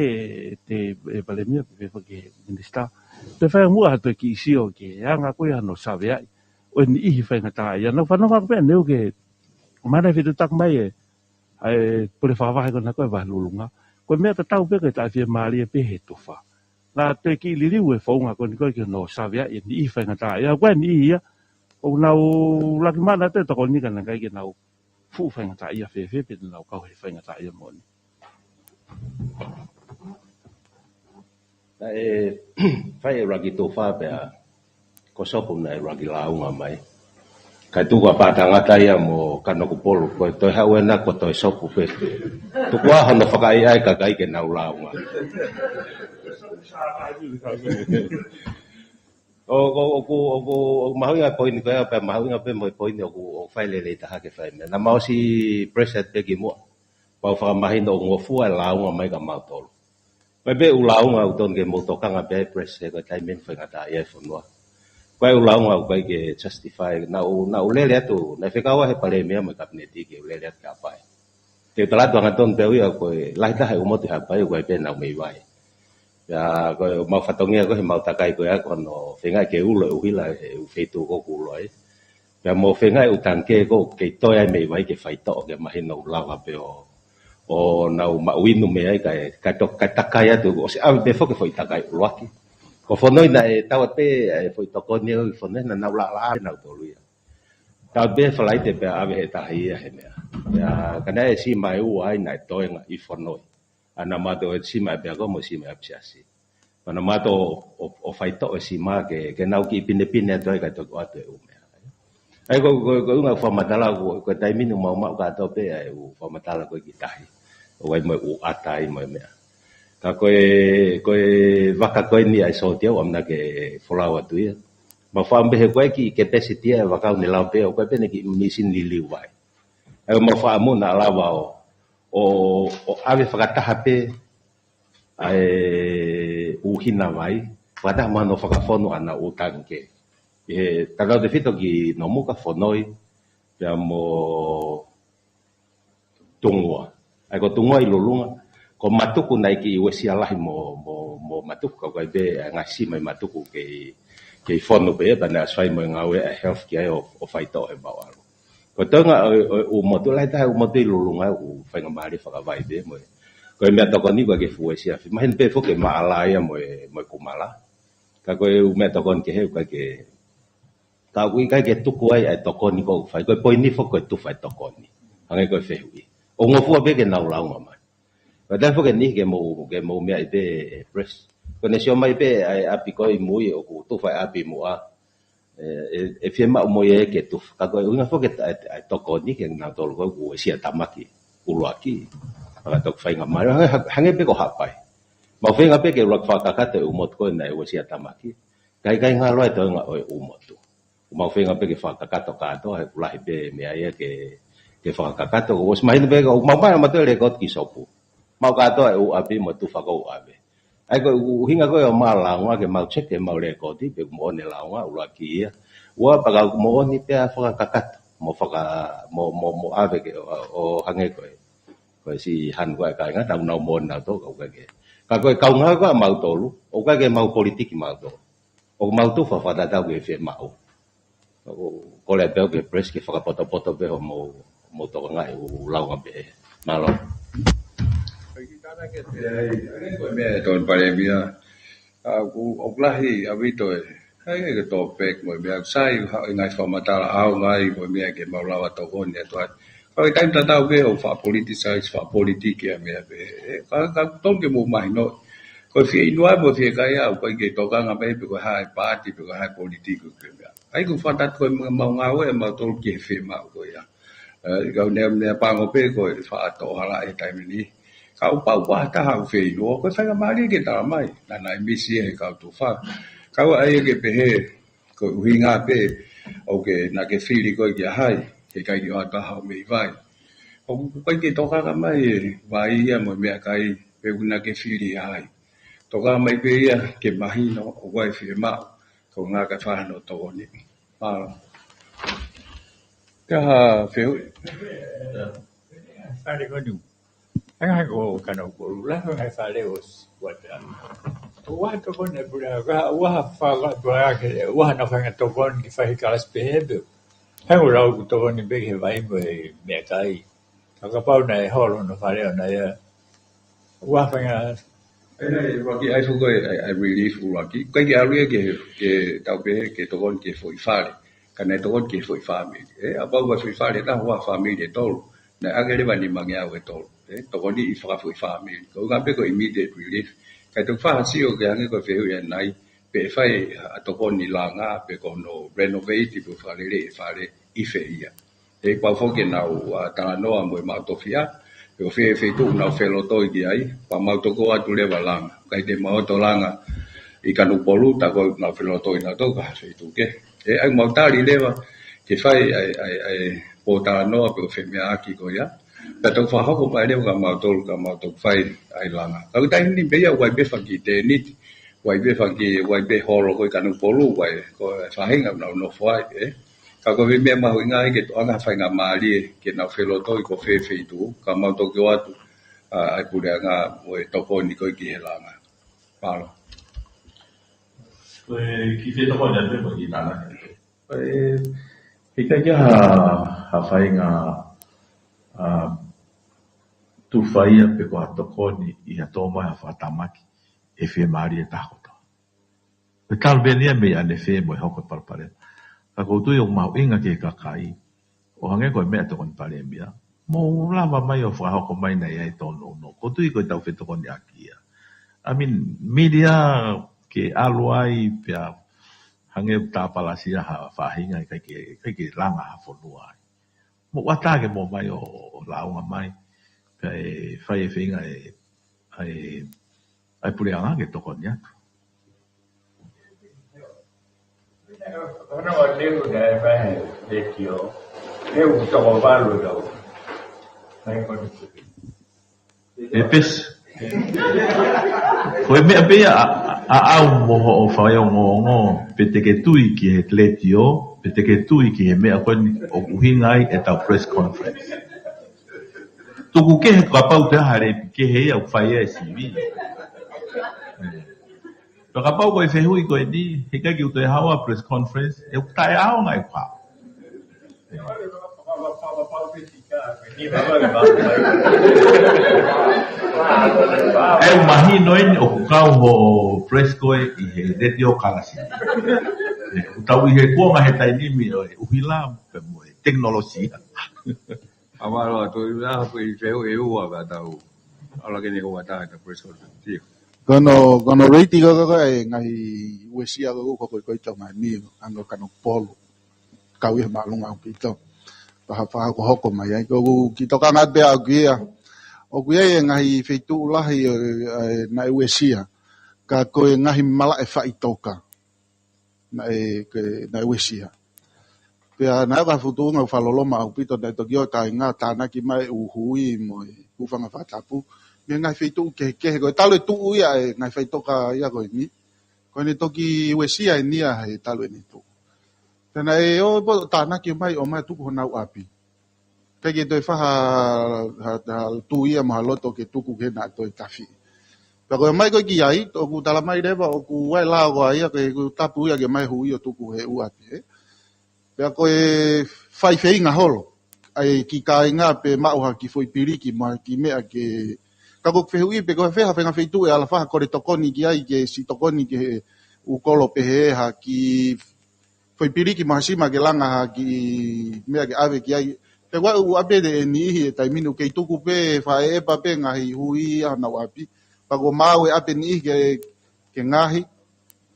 ʻe he, ʻe he Palēmia, pehē foki ki he Minisitā. Toe fai muʻa ha toe kiʻi sio ki he anga ko ē hono saveaʻi ʻo e niʻihi faingataʻaʻia. Naʻa ku fanongo ʻaku pē ʻaneuhu ki he ʻomai ʻa e fetuʻutaki mai ʻa e, ʻa e pule fakavahe ko ena ko ē Vahelulunga. Ko e meʻa tatau pē ko e taʻefiemālie pē he tufa. Naʻa toe kiʻi liliu e founga ko eni ko ē ki hono saveaʻi e niʻihi faingataʻaʻia. Ko e niʻihi ia, ʻoku nau laki maʻu ʻenautolu e tokoni ka naʻe ʻikai ke nau fuʻu faingataʻaʻia fēfē pe te nau kau he faingataʻaʻia moʻoni. Naʻe fai e ʻuluaki tufa pea ko Sopu naʻe ʻuluaki lāunga mai. Kae tuku ʻa Pātangata ia mo Kanokupolu, ko e toe haʻu ena ko e toe Sopu pē. Tuku ā hono fakaʻaiʻai e kakai ke nau lāunga. ʻOku, ʻoku, ʻoku, ʻoku mahuʻinga e poini ko ia, pea mahuʻinga pē mo e poini ʻoku, ʻoku fai lelei taha ke fai meʻa. Naʻa mau ʻosi press atu pē kimuʻa. Pau fakamahino ʻoku ngofua e lāunga mai kia mautolu. Pea pē ʻū lāunga ʻoku totonu ke mou tokanga pē ai press he ko e taimi eni faingataʻaʻia e fonua. Ko e ʻū lāunga ʻoku ʻikai ke justify, naʻa ku, naʻa ku lele atu, naʻe fekau ʻe he Palēmia mo e Kapineti ke u lele atu ki Haʻapai. Te u tala atu angatonu pē au ia ko e lahi taha e ʻū motu ʻi Haʻapai ʻoku ʻi ai pē ʻenau meʻi vai. Pea ko e mau fatongia ko ē he mau takai ko ē ko hono feinga ke ulo e ʻuhila he ʻū feituʻu ko ē ʻoku ulo ai. Pea mo e feinga e ʻū tangikē ko ē ʻoku kei toe ai e meʻi vai ke faitoʻo ke mahino ʻoku lava pē ʻo, ʻo nau maʻu inu mei ai, kae, kae to-, kae takai atu, ʻosi ʻave pē foki foʻi takai ʻuluaki. Ko Fonoi naʻe tau pē, ʻa e foʻi tokoni ʻo Fonoi naʻa nau laʻalaʻā nautolu ia. Tau pē Falaite pea ʻave he tahi ia he meʻa. Ia, ka naʻe sima ʻe ua ai naʻe toenga ʻi Fonoi. ʻA naʻa mātou ʻe sima ʻe pea ko mo sima ʻe Pisiasi. Pea naʻa mātou ʻo, ʻo, ʻo faitoʻo e sima ke, ke nau kiʻi pinepine atu ai kae toki ʻoatu e ʻū meʻa. ʻA ia ko, ko, ko e ʻuhinga fakamatala ko, ko e taimi ni mau maʻu kātoa pē ʻa e ʻū fakamatala ko ē ki tahi. ʻO ʻai mo e ʻū ʻata ai mo e meʻa. Ka ko e, ko e vaka ko eni ʻa e sōtia ʻoku ʻamanaki ke folau atu ia. Mau faʻa pehē ko e kiʻi capacity ʻa e vaka ʻoku ne lava pē ʻo ko e pē ʻene kiʻi misini liliu vai. ʻA ia mau faʻa muna lava ʻo, ʻo, ʻo ʻave fakataha pē ʻa e ʻū hina vai, fakataha mo hono fakafonu ʻa e ʻū tangikē. ʻI he tatau tefito ki Nomuka, Fonoi, pea mo Tungua. ʻA ia ko Tungua ʻi Lulunga, ko Matuku naʻe kiʻi uesia lahi mo, mo, mo Matuku, ka ʻoku ʻi ai pē ʻa e ngaahi sima ʻi Matuku kei, kei fonu pē, pea naʻe ʻosi fai mo e ngāue ʻa e health ki ai ʻo, ʻo faitoʻo he mau ʻalu. Ko e toenga ʻo, ʻo, ʻo e ʻū motu, lahi taha e ʻū motu ʻi Lulunga ʻoku faingamālie fakavaʻe pē mo e. Ko e meʻatokoni ko e ke fuesia. Mahino pē foki ke maʻala ia mo e, mo e kumala. Ka ko e ʻū meʻatokoni kehe ʻoku ʻikai ke, ka ʻoku ʻikai ke tuku ai ʻa e tokoni ʻoku fai. Ko e poini foki ko e tufa e tokoni. Hangē ko e fehuʻi. ʻOku ngofua pē ke nau lāunga mai. Ko e taimi foki eni ke mou, ke mou meaʻi pē ʻe Pres. Ko ʻene sio mai pē ʻa e ʻapi ko ē ʻi mui ʻoku tufa e ʻapi muʻa. ʻE, ʻe, ʻe fiemaʻu mo ia ke tufa. Ka ko e ʻuhinga foki ʻa e, ʻa e tokoni ke nautolu ko ē ʻoku uesia tamaki ʻuluaki. Pea toki faingamālie. Hangē, hangē pē ko Haʻapai. Mau feinga pē ke ʻuluaki fakakakato e ʻū motu ko ē naʻe uesia tamaki. Ka ʻikai ngalo e toenga ʻo e ʻū motu. Mau feinga pē ke fakakakato kātoa, he ʻoku lahi pē meʻa ia ke, ke fakakakato. ʻOsi mahino pē ko, mau mai mātou e lēkooti ki Sopu. Mau kātoa e ʻū ʻapi mo e tufa ʻoku ʻave. ʻA ia ko e ʻuhinga ko ē ʻo mau lāunga ke mau check e mau lēkooti, pe ʻoku moʻoni e lāunga, ʻuluaki ia. Ua, pea ka ʻoku moʻoni pea fakakakato. Mo faka-, mo, mo, mo ʻave ke ʻo, ʻo hangē ko e. Ko e siʻi hanu ko ē kāinga, tau nau moʻoni nautolu, ka ʻoku ʻikai ke. Ka ko e kaungā ko ē ʻa mautolu, ʻoku ʻikai ke mau politiki mautolu. ʻOku mau tufa fakatatau ki he fiemaʻu. ʻOku kole pē au ki he Pres ke fakapotopoto pē hoʻomou, mou tokangaʻi ʻū lāunga pē. Mālō. Ko e kiʻi tānaki atu pē ai, ʻa ia ko e meʻa ʻe Tony Palēmia. ʻA, ʻoku, ʻoku lahi ʻaupito e. ʻA ia ko e topic mo e meʻa, sai ha, ʻi he ngaahi fakamatala ʻaonga ai mo e meʻa ke mau lava tokoni atu ai. Ka ko e taimi tatau pē ʻoku faʻa politicize, faʻa politiki ʻa e meʻa pē. ʻE, ka, ka tonu ke mou mahino. Ko e fie inu ai mo e fie kai au, ʻoku ʻikai ke tokanga mai pe ko e hā e paati, pe ko e hā e politiki ʻoku ke meʻa. ʻA ia ʻoku faʻa tatau ko e mau ngāue ʻa mautolu ki he fiemaʻu ko ia. ʻE, ka ʻoku ne, ne pango pē ko e faʻa toʻohala he taimi ni. Ka ʻoku pau ko ha taha ʻoku fie inu, ko e faingamālie ke tala mai. Naʻa nau misi he kau tufa. Ka ʻoku ʻai ke pehē, ko e ʻuhinga pē, ʻoku ke na ke fili koe kia hai, ke ʻikai ke ʻoatu ha meʻi vai. ʻOku ʻikai ke tokanga mai e vai ia mo e meʻakai, pe ʻoku na ke fili hai. Tokanga mai pē ia ke mahino, ʻoku ʻi ai e fiemaʻu, ko e ngaahi kakai fai hono tokoni. Mālō. Ka ha fehuʻi. Fale konu. Hanga hanga ko Kanokupolu, lahi e ngaahi fale ʻosi, ʻoatu. ʻOku ʻi ai ha tokoni ʻa e puleʻanga, ʻoku ʻi ai ha fale, ʻoku ʻi ai ha, ʻoku ʻi ai hano faʻahinga tokoni ke fai he kalasi pehē pē. Hanga ʻo lau ʻoku tokoni pē ki he vai mo e meʻakai. Ka kapau naʻe holo hono fale ʻoʻona ia. ʻOku ʻi ai ha faʻahinga. ʻE, ʻuluaki ʻai foki e, ʻai, ʻai relief ʻuluaki. ʻIkai ke ʻalu ia ke, ke tau pehē ke tokoni ki he foʻi fale. Ka naʻe tokoni ki he foʻi fāmili. ʻE, kapau ko e foʻi fale, naʻe ʻi ai ha fāmili ʻe tolu. Naʻe ʻange leva nimangeau ʻe tolu. ʻE, tokoni ʻi he fakafoʻi fāmili. Ko e ʻuhinga pē ko e immediate relief. Kae toki fai ha sio ke hangē ko e fehuʻi ʻanenai. Pe ʻe fai ha tokoni langa, pe ko hono renovate, pe fakalele e fale ʻi fē ia. ʻE pau foki ke nau, ʻa, talanoa mo e maʻu tofiʻa, pe ko fē feituʻu ʻoku nau felotoi ki ai, pea mau toki ʻoatu leva langa. ʻIkai te mau ʻoatu langa ʻi Kanokupolu, tā ko ē ʻoku nau felotoi nautolu ki ha feituʻu kehe. ʻE, ʻai mau tali leva, ke fai ʻa e, ʻa e, ʻa e pōtalanoa pe ko e femeʻaʻaki ko ia. Pea toki fakahoko mai leva kia mautolu, ka mau toki fai ʻa e langa. Ka ko e taimi ni pē ia, ʻoku ʻi ai pē fanga kiʻi tēniti, ʻoku ʻi ai pē fanga kiʻi, ʻoku ʻi ai pē holo ko ē ʻi Kanokupolu, ʻoku ʻi ai, ko e faʻahinga ʻoku nau nofo ai, ʻe. Ka ko e meʻa mahuʻinga ia ke toʻo ange ha faingamālie ke nau felotoi ko fē feituʻu, ka mau toki ʻoatu, ʻa, ʻa e puleʻanga mo e tokoni ko ē ki he langa. Mālō. Ko e kiʻi fetokoni atu pē mo e kiʻi tānaki. ʻE, ʻikai ke ha, ha faʻahinga, ʻa, tufa ia pe ko ha tokoni ʻi ha tō mai ha fakatamaki ʻe fiemālie taha kotoa. Pe talu pē eni ia mei ʻanefē mo e hoko e palopalema. Ka ʻoku ou tui ʻoku mahuʻinga ki he kakai, ʻo hangē ko e meʻa tokoni Palēmia, mou lava mai ʻo fakahoko mai naʻe ʻi ai e tōnounou. ʻOku ou tui ko e tau fetokoniʻaki ia. I mean, media ke ʻalu ai pea hangē ʻoku tāpalasia ha faʻahinga ʻikai ke, ʻikai ke langa ha fonua ai. Mou ʻatā ke mou mai ʻo, ʻo lāunga mai. Pea ʻe fai e feinga ʻe, ʻa e, ʻa e puleʻanga ke tokoni atu. Ono o leu na e fai he letiō, leu toko valu lau. Fai ko ni. E pes. Ko e meʻa pē ia ʻa, ʻa, ʻa au mo hoʻo faiongoongo, pe te ke tui ki he letiō, pe te ke tui ki he meʻa ko eni ʻoku ʻuhinga ai e tau press conference. Tuku kehe kapau te aha le kehe ia ʻoku fai e sivi. Pea kapau ko e fehuʻi ko eni, he ʻikai ke u toe haʻu ʻo press conference, ʻe ʻoku taʻeʻaonga e kau. ʻE mahino eni ʻoku kau hoʻo press ko ē ʻi he letiō kalasi. ʻE, ʻoku tau ʻi he kuonga he taimi ni ʻo e ʻuhila pea mo e tekinolosia. ʻA mālō atu, ʻi he ʻaho ko ē ʻe fehuʻi ʻe ua ka tau ʻalu hake eni ʻo ʻatā ʻeta press conference. Ko hono, ko hono rate ko ē ʻa e ngaahi uesia ko ē ʻoku kau ʻi Tonga ni, ʻa e kano polu. Kau ʻi he māʻolunga ʻaupito. Pea ha faʻahokohoko mai ai. Ko ʻeku kiʻi tokanga pē ʻaʻaku ia. ʻOku ʻi ai e ngaahi feituʻu lahi ʻo, ʻa e, naʻe uesia. Ka ko e ngaahi malaʻe faʻitoka naʻe, ke, naʻe uesia. Pea naʻe ʻi ai ha fuʻu tuʻunga ʻoku fakaloloma ʻaupito, naʻe toki ʻi ai e kāinga tānaki mai ʻū hui mo e hūfanga fakatapu mei he ngaahi feituʻu kehekehe, ko e talu e tuʻu ia e ngaahi faʻitoka ia ko eni. Ko ʻene toki uesia eni ia he talu ʻene tuʻu. Pea naʻe ō pē ʻo tānaki mai ʻo ʻomai ʻo tuku honau ʻapi. ʻIkai ke toe fai ha, ha, ha tui ia mo ha loto ke tuku ke na toe tafi. Pea ko e ō mai ko ē ki ai, ʻoku tala mai leva ʻoku ʻi ai e lao ko ia, ko e ʻoku tapu ia ke ʻomai e hui ʻo tuku he ʻū ʻapi, ē. Pea ko e fai feinga holo ʻa e kiʻi kāinga pē maʻu ha kiʻi foʻi piliki mo ha kiʻi meʻa ke, ka ko ʻeku fehuʻi pē ko e fē ha faʻahinga feituʻu ʻe ala fai ha kole tokoni ki ai ke siʻi tokoni ki he ʻū kolo pehē, ha kiʻi foʻi piliki mo ha sima ke langa ha kiʻi meʻa ke ʻave ki ai. Pea ʻoku ʻi ai e ʻū ʻapi ʻe niʻihi he taimi ni ʻoku kei tuku pē, fakaʻeʻepa pē ngaahi hui ʻa honau ʻapi. Pea ʻoku maau e ʻapi ʻe niʻihi ke, ke ngaohi.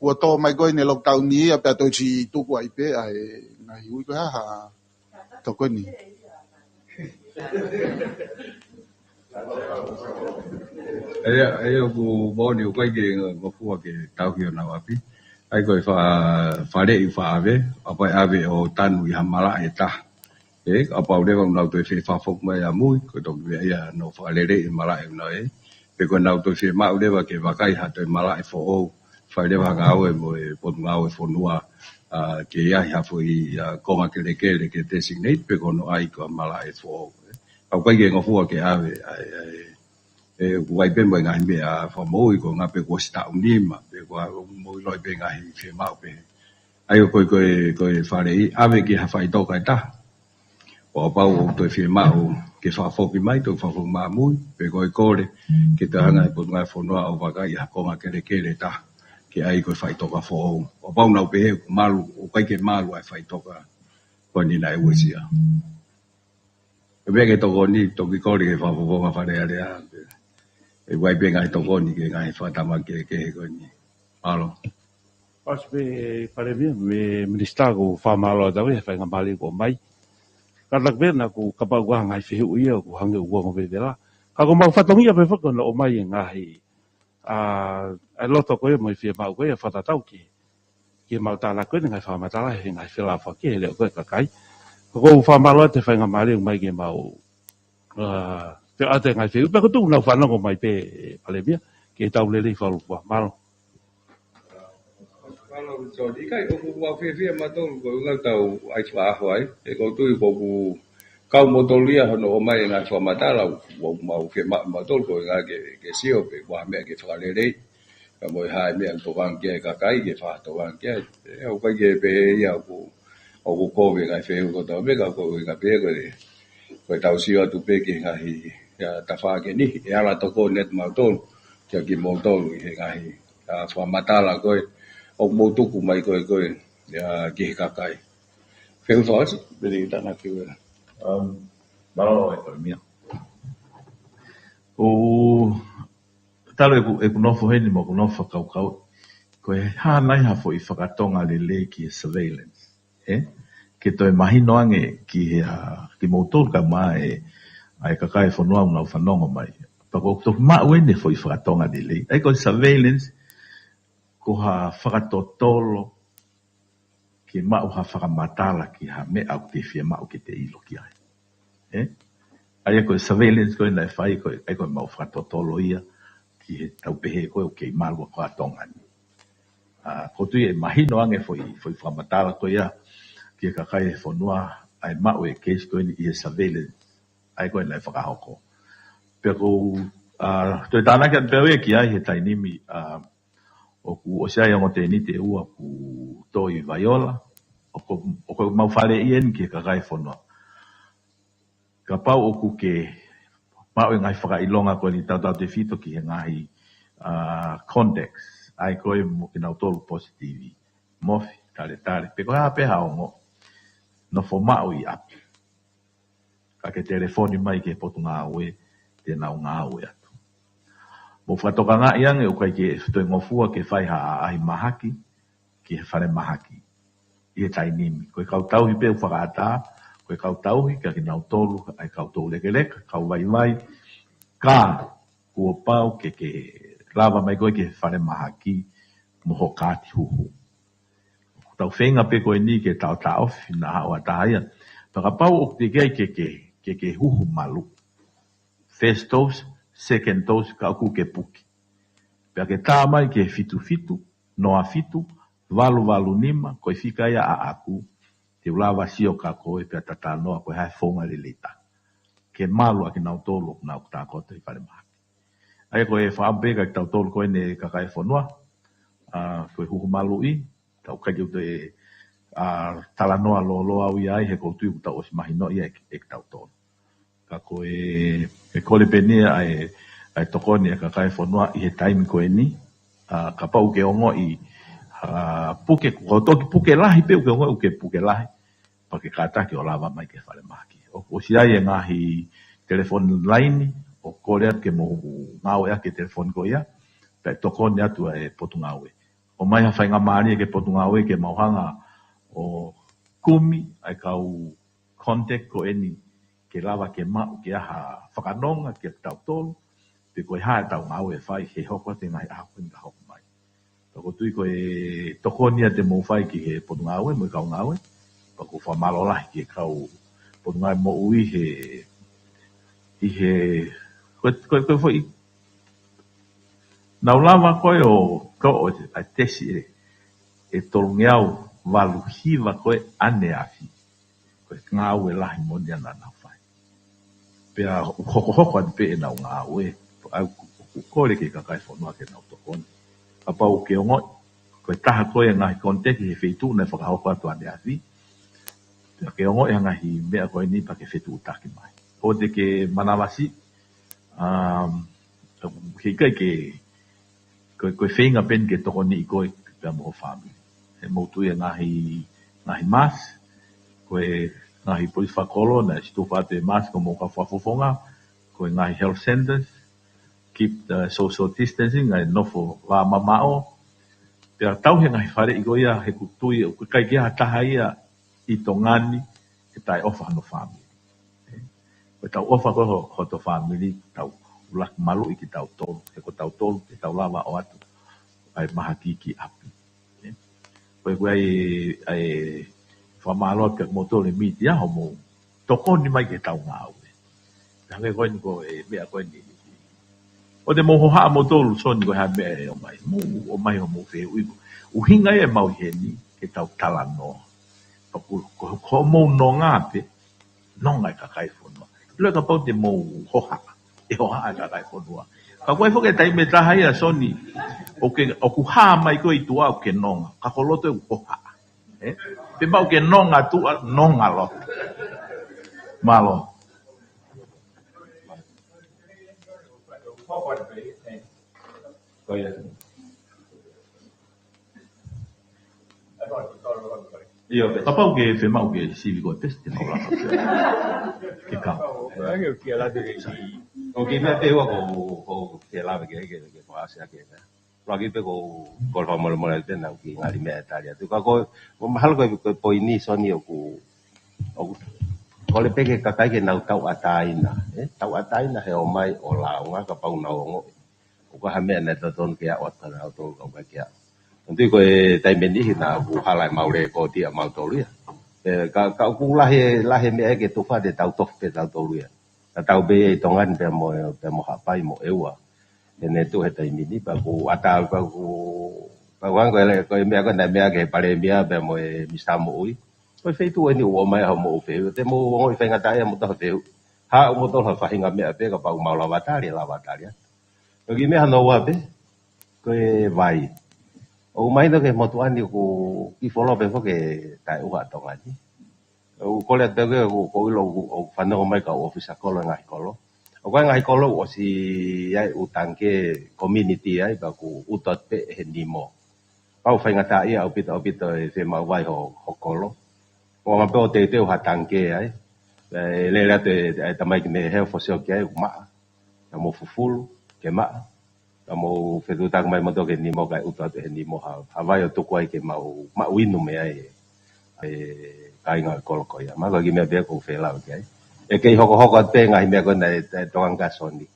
Kuo tō mai ko ē ʻene lockdown ia pea toe siʻi tuku ai pē ʻa e ngaahi hui ko ē ha, ha tokoni. ʻA ia, ʻa ia ʻoku moʻoni ʻoku ʻikai ke ngofua ke tauhi honau ʻapi. ʻA ia ko e fa-, faleʻi fakaʻave, ʻa ia ko e ʻave ʻo tanu ʻi ha malaʻe ʻe taha. Ē, kapau leva ʻoku nau toe fie fakafoki mai ʻamui, ko e toki meʻa ia ʻa hono fakaleleiʻi e malaʻe ʻoku nau ʻi ai. Pe ko ʻenau toe fiemaʻu leva ke vakai ha toe malaʻe foʻou, fai leva ha ngāue mo e Potungāue Fonua, ʻa, ke ʻi ai ha foʻi, ʻa, konga kelekele ke designate pe ko hono ʻai ko ha malaʻe foʻou, ē. ʻOku ʻikai ke ngofua ke ʻave, ʻa e, ʻa e, ʻe, ʻoku ʻi ai pē mo e ngaahi meʻa fakamoʻui ko e ngaahi pē kuo ʻosi taʻu nima, pe ko e ʻoku mou ʻiloʻi pē ngaahi fiemaʻu pē. ʻA ia ko e, ko e, ko e faleʻi, ʻave ki ha faʻitoka ʻe taha. ʻO kapau ʻoku toe fiemaʻu ke fakafoki mai, toe fakafoki mai ʻamui, pe ko e kole, ke toe hanga ʻe he Potungāue Fonua ʻo vakai ha konga kelekele ʻe taha, ke ʻai ko e faʻitoka foʻou. ʻO kapau ʻoku nau pehē ʻoku malu, ʻoku ʻikai ke malu ʻa e faʻitoka ko eni naʻe uesia. Ko e meʻa ke tokoni, toki kole ke fakafofonga Fale Alea, ʻe ʻi ai pē ngaahi tokoni ki he ngaahi fakatamaki kehekehe ko eni. Mālō. Pasi pē Palēmia, mo e Minisitā, ʻoku ou fakamālō atu he faingamālie kuo ʻomai. Kātaki pē naʻa ku kapau ʻoku ʻi ai ha ngaahi fehuʻi ia, ʻoku hangē ʻoku ou ongo vevela. Ka ko ʻemau fatongia pē foki ko hono ʻomai e ngaahi, ʻa, ʻa e loto ko ia mo e fiemaʻu ko ia fakatatau ki, ki heʻemau tānaki ko eni ngaahi fakamatala he ngaahi felāveʻi ki he leʻo ko ē ʻa e kakai. Ka ʻoku ou fakamālō atu he faingamālie ʻoku ʻomai ke mau, ʻa, feʻate ngaahi fehuʻi. Pea ko e tuʻu naʻa ku fanongo mai pē Palēmia, ke tau lelei fakalūkufua. Mālō. Mālō, John. ʻIkai, ʻoku mau fiefia mautolu ko e ʻuhinga ʻoku tau ʻai fakaʻaho ai. He ʻoku ou tui ʻoku kau moutolu ia hono ʻomai e ngaahi fakamatala, ʻoku mau fiemaʻu mautolu ko e ʻuhinga ke, ke sio pe ko e hā e meʻa ke fakaleleiʻi. Ka mo e hā e meʻa ʻoku tokanga ki ai e kakai ke fakatokanga ki ai. ʻE, ʻoku ʻikai ke pehē ia ʻoku, ʻoku kovi e ngaahi fehuʻi kotoa pē, ka ko e ʻuhinga pē ko e, ko e tau sio atu pē ki he ngaahi ʻa Tafaʻaki ni, ʻe ala tokoni atu mautolu, kia kimoutolu ʻi he ngaahi, ʻa, fakamatala ko ē ʻoku mou tuku mai ko ē ko ē, ʻa, ki he kakai. Fehuʻi fakaʻosi, pea te u tānaki atu. Um, mālō e Palēmia. ʻO talu ʻeku, ʻeku nofo heni mo ʻeku nofo fakakaukau, ko e hā nai ha foʻi fakatonga lelei ki he surveillance, ē? Ke toe mahino ange ki he, ʻa, kimoutolu kae ʻumaʻā e, ʻa e kakai e fonua ʻoku nau fanongo mai. Pea ko e toki maʻu eni e foʻi fakatonga lelei. ʻA ia ko e surveillance, ko ha fakatotolo ke maʻu ha fakamatala ki ha meʻa ʻoku te fiemaʻu ke te ʻilo ki ai. Ē? ʻA ia ko e surveillance ko ē naʻe fai ko ē, ʻa ia ko e maʻu fakatotolo ia ki he tau pehē ko ē ʻoku kei malu ʻa Tonga ni. ʻA, ʻoku ou tui ʻe mahino ange foʻi, foʻi fakamatala ko ia ki he kakai e fonua ʻa e maʻu e case ko eni ʻi he surveillance ʻa ia ko ē naʻe fakahoko. Pea ʻoku ou, ʻa, toe tānaki atu pē au ia ki ai he taimi ni, ʻa, ʻoku ʻosi ʻi ai e ongo tēniti ʻe ua kuo tō ʻi Vaiola, ʻoku, ʻoku mau faleʻi eni ki he kakai e fonua. Kapau ʻoku ke maʻu e ngaahi fakaʻilonga ko eni tautautefito ki he ngaahi, ʻa, contacts, ʻa ia ko ē mo kinautolu positive, mofi, taletale, pe ko e hā pē ha ongo, nofo maʻu ʻi ʻapi. Ka ke telefoni mai ki he Potungāue te nau ngāue atu. Mou fakatokangaʻi ange ʻoku ʻikai ke toe ngofua ke fai ha ʻaʻahi mahaki ki he falemahaki ʻi he taimi ni. Ko e kau tauhi pē ʻoku fakaʻatā, ko e kau tauhi kia kinautolu ʻa e kau toulekeleka, kau vaivai, ka kuo pau ke, ke lava mai ko ē ki he falemahaki mo ho kaati huhu. ʻOku tau feinga pē ko eni ke taʻotaʻofi naʻa haʻu ha taha ia. Pea kapau ʻoku teʻeki ai ke, ke, ke, ke huhu malu, first dose, second dose, ka ʻoku ke puke. Pea ke tā mai ki he fitu fitu, noa fitu, valu valu nima, ko e fika ia ʻaʻaku, te u lava sio kia koe pea ta talanoa ko e hā e founga lelei taha ke malu ʻa kinautolu ʻoku nau tākoto ʻi falemahaki. ʻA ia ko e fakaʻamu pē kia kitautolu ko eni kakai e fonua, ʻa, ko e huhu maluʻi, tau ʻikai ke u toe, ʻa, talanoa lōloa au ia ai he ʻoku ou tui ʻoku tau ʻosi mahinoʻi ia ʻe, ʻe kitautolu. Ka ko e, e kole pē eni ʻa e, ʻa e tokoni ʻa e kakai e fonua ʻi he taimi ko eni, ʻa, kapau ʻoku ke ongoʻi, ʻa, puke, ko e toki puke lahi pē ʻoku ke ongoʻi ʻoku ke puke lahi, pea ke kātaki ʻo lava mai ki he falemahaki. ʻOku ʻosi ʻi ai e ngaahi telefoni laini, ʻoku kole atu ke mou ngāueʻaki e telefoni ko ia, pea tokoni atu ʻa e Potungāue. ʻOmai ha faingamālie ki he Potungāue ke mau hanga ʻo kumi ʻa e kau contact ko eni ke lava ke maʻu ke ʻi ai ha fakanonga kia kitautolu, pe ko e hā ʻetau ngāue ʻe fai he hoko atu e ngaahi ʻaho ko eni ka hoko mai. Pea ʻoku ou tui ko e tokoni ia te mou fai ki he Potungāue mo e kau ngāue, pea ʻoku ou fakamālō lahi ki he kau Potungāue Moʻui he, ʻi he, ko e, ko e, ko e foʻi, nau lava ko ē ʻo toʻo ʻa e tesi ʻe, ʻe tolungeau valu hiva ko ē ʻaneafi. Ko e ngāue lahi moʻoni ia naʻa nau fai. Pea ʻoku hokohoko atu pē ʻenau ngāue, ʻa ia ʻoku, ʻoku kole ki he kakai e fonua ke nau tokoni. Kapau ʻoku ke ongoʻi ko e taha ko ē e ngaahi contact he feituʻu naʻe fakahoko atu ʻaneafi, pea ke ongoʻi ha ngaahi meʻa ko eni pea ke fetuʻutaki mai. ʻOua te ke manavasiʻi, um, he ʻikai ke, ko, ko e feinga pē eni ke tokoniʻi koe pea mo ho fāmili. He mou tui e ngaahi, ngaahi mask, ko e ngaahi polisi fakakolo naʻe ʻosi tufa atu e mask ko homou kau fakafofonga, ko e ngaahi health centers, keep the social distancing, ʻa e nofo vā mamaʻo. Pea tauhi e ngaahi faleʻi ko ia he ʻoku ou tui ʻoku ʻikai ke ʻi ai ha taha ia ʻi Tonga ni ʻe taʻeʻofa hono fāmili. Ko ʻetau ʻofa ko ē ho, hoto fāmili, tau ʻuluaki maluʻi kitautolu, he ko tautolu te tau lava ʻo ʻoatu ʻa e mahaki ki ʻapi. Ko e, ko e ʻai, ʻai fakamālō kia moutolu e mītia hoʻomou tokoni mai ki heʻetau ngāue. Hangē ko eni ko e meʻa ko eni. ʻOua te mou hohaʻa moutolu Soni ko e hā e meʻa ʻe ʻomai. Mou ʻomai hoʻomou fehuʻi. ʻUhinga ia ʻemau ʻi heni ke tau talanoa. Pea ko, ko, ko hoʻomou nonga pē, nonga e kakai e fonua. ʻIlo kapau te mou hohaʻa, ʻe hohaʻa e kakai e fonua. Ka ko e foki e taimi ʻe taha ia Soni, ʻoku ke, ʻoku hā mai koe ʻi tuʻa ʻoku ke nonga, ka ko loto ʻoku hohaʻa. Ē? Pea maʻu ke nonga tuʻa, nonga loto. Mālō. Ko ia. ʻIo, kapau ke fiemaʻu ke sivi ko e pesi te mau laka. Ke kau. Ange o kia lave ke si. ʻOku ke meʻa pē ua ko, ko ke lave ke, ke, ke ko ase ake. Lagi pē ko, ko e fakamolemole pē naʻa ku ngali meʻa tali atu. Ka ko, ko mahalo ko, ko e poini Soni ʻoku, ʻoku, kole pē ke kakai ke nau tauʻatāina, ē? Tauʻatāina he ō mai ʻo lāunga kapau nau ongoʻi ʻoku ʻi ai ha meʻa naʻe totonu ke aʻu atu ka nau tolu kau kai ke aʻu. Tui ko e taimi ni hina ʻoku hala ʻemau lekooti ʻamautolu ia. Ē, ka, ka ʻoku lahi, lahi meʻa ke tufa te tau tofu pē tautolu ia. Ka tau pē ʻi Tonga ni pea mo, pea mo Haʻapai mo ʻEua. He ne tuʻu he taimi ni, pea ʻoku ʻatā, pea ʻoku, pea ʻoku hangē ko e, ko e meʻa ko ē naʻe meʻa ki he palēmia pea mo e Misitā Moʻui. Ko e feituʻu eni ʻoku ʻomai ha moʻu fehuʻi, te mou ongoʻi faingataʻa ia mo taha fehuʻi. Haʻu mo taha faʻahinga meʻa pē kapau mau lava tali, lava tali atu. Ko e kiʻi meʻa hono ua pē, ko e vai. ʻOku mahino ki he motuʻa ni ʻoku kiʻi fuoloa pē foki e taʻeʻuha ʻa Tonga ni. ʻOku kole atu pē ʻoku, ʻoku ʻilo ʻoku, ʻoku fanongo mai kau ʻōfisa kolo ʻi he ngaahi kolo. ʻOku ʻi ai e ngaahi kolo ʻoku ʻosi ʻi ai e ʻū tangikē community ai, pea ʻoku ʻuto atu pē he nimo. Pau faingataʻaʻia ʻaupito, ʻaupito e fiemaʻu vai ho, ho kolo. ʻOku anga pē ʻo teuteu ha tangikē ai. ʻE lele atu e, e tamaiki mei he health ʻo sio ki ai ʻoku maʻa. Ka mo fufulu, ke maʻa. Ka mou fetuʻutaki mai moutolu ki he nimo kae ʻuto atu he nimo ha, ha vai ʻo tuku ai ke mau, mau inu mei ai e kāinga ʻo e kolo ko ia. Mahalo ko e kiʻi meʻa pē ʻoku ou fie lave ki ai. ʻE kei hokohoko atu pē ngaahi meʻa ko ena ʻe, ʻe Tonga ni ka Soni.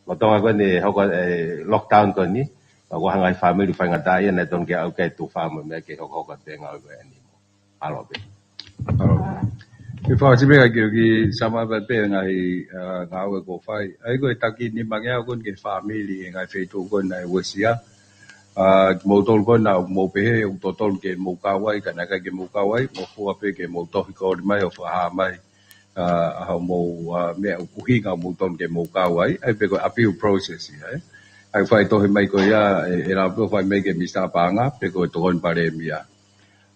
Lolotonga ko eni hoko e lockdown ko eni, ka ʻoku ʻi ai ha ngaahi fāmili faingataʻaʻia naʻe tonu ke aʻu ki ai e tufa mo e meʻa ke hokohoko atu pē ngāue ko eni. ʻAlo pē. ʻAlo. Ke fakaʻosi pē ka kiʻi, kiʻi summarize pē ngaahi, ā, ngāue kuo fai. ʻA ia ko e taki nimangeau ko eni ki he fāmili ʻi he ngaahi feituʻu ko ena naʻe uesia. Ā, kimoutolu ko ena ʻoku mou pehē ʻoku totonu ke mou kau ai, ka naʻe ʻikai ke mou kau ai, mou fua pē ke mou tohi kole mai ʻo fakahā mai ā, ʻa hoʻomou, ā, meʻa ʻoku ʻuhinga ʻoku mou tonu ke mou kau ai, ʻa ia pē ko e appeal process ia, ē. ʻA ia fai tohi mai ko ia, ʻe, ʻe lava pē ʻo fai mai ki he Misitā Paʻanga, pe ko e Tokoni Palēmia.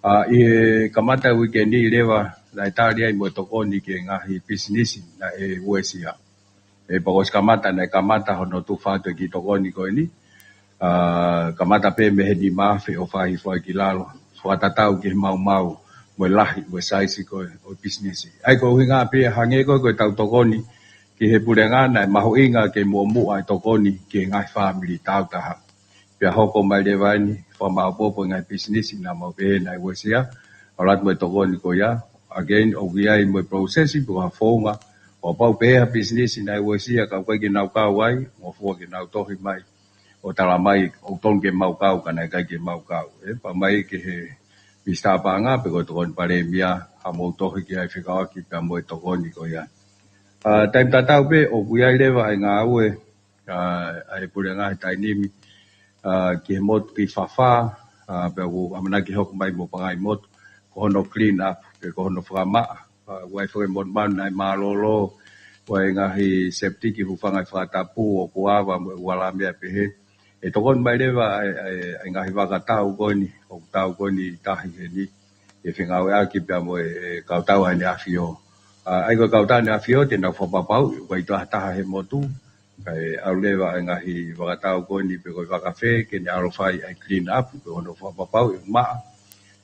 Ā, ʻi he kamata uike ni leva, naʻe tali ai mo e tokoni ki he ngaahi pisinisi naʻe uesia. ʻE pea kuo ʻosi kamata, naʻe kamata hono tufa atu e kiʻi tokoni ko eni. Ā, kamata pē mei he nima afe ʻo fai hifo ai ki lalo. Fakatatau ki he maumau mo e lahi mo e saisi ko ē ʻo e pisinisi. ʻA ia ko e ʻuhinga pē ia hangē ko ē ko ʻetau tokoni ki he puleʻanga naʻe mahuʻinga ke muʻomuʻa e tokoni ki he ngaahi fāmili taautaha. Pea hoko mai leva eni, fakamāʻopoʻopo e ngaahi pisinisi naʻa mau pehē naʻe uesia, ʻalu atu mo e tokoni ko ia, again, ʻoku ʻi ai mo e process pe ko ha founga, ʻo kapau pehē ha pisinisi naʻe uesia ka ʻoku ʻikai ke nau kau ai, mou fua ke nau tohi mai, ʻo tala mai, ʻoku tonu ke mau kau, ka naʻe ʻikai ke mau kau. ʻE, pea mai ki he Misitā Paʻanga, pe ko e Tokoni Palēmia, haʻamou tohi ki ai fekauʻaki pea mo e tokoni ko ia. Ā, taimi tatau pē, ʻoku ʻi ai leva e ngāue, ā, ʻa e puleʻanga he taimi ni, ā, ki he motu ki Fafā, ā, pea ʻoku ʻamanaki hoko mai mo Pangaimotu, ko hono clean up, pe ko hono fakamaʻa, ā, ʻoku ʻi ai foki e monumanu naʻe mālōlō, ʻoku ʻi ai e ngaahi septic ʻi he hūfanga ʻi Fakatapu, ʻoku ava mo e ʻū ala meʻa pehē. ʻE tokoni mai leva ʻa e, ʻa e, ʻa e ngaahi vaka tau ko eni, ʻoku tau ko eni ʻi tahi heni, ʻe fengāueʻaki pea mo e, e kau tau ʻa ʻEne ʻAfio. Ā, ʻa ia ko e kau tau ʻa ʻEne ʻAfio, te nau fakapapauʻi, ʻoku ʻikai toe ha taha he motu, kae ʻalu leva e ngaahi vaka tau ko eni pe ko e vaka fē, ke ne ʻalu ʻo fai ʻa e clean up, pe ko hono fakapapauʻi ʻoku maʻa,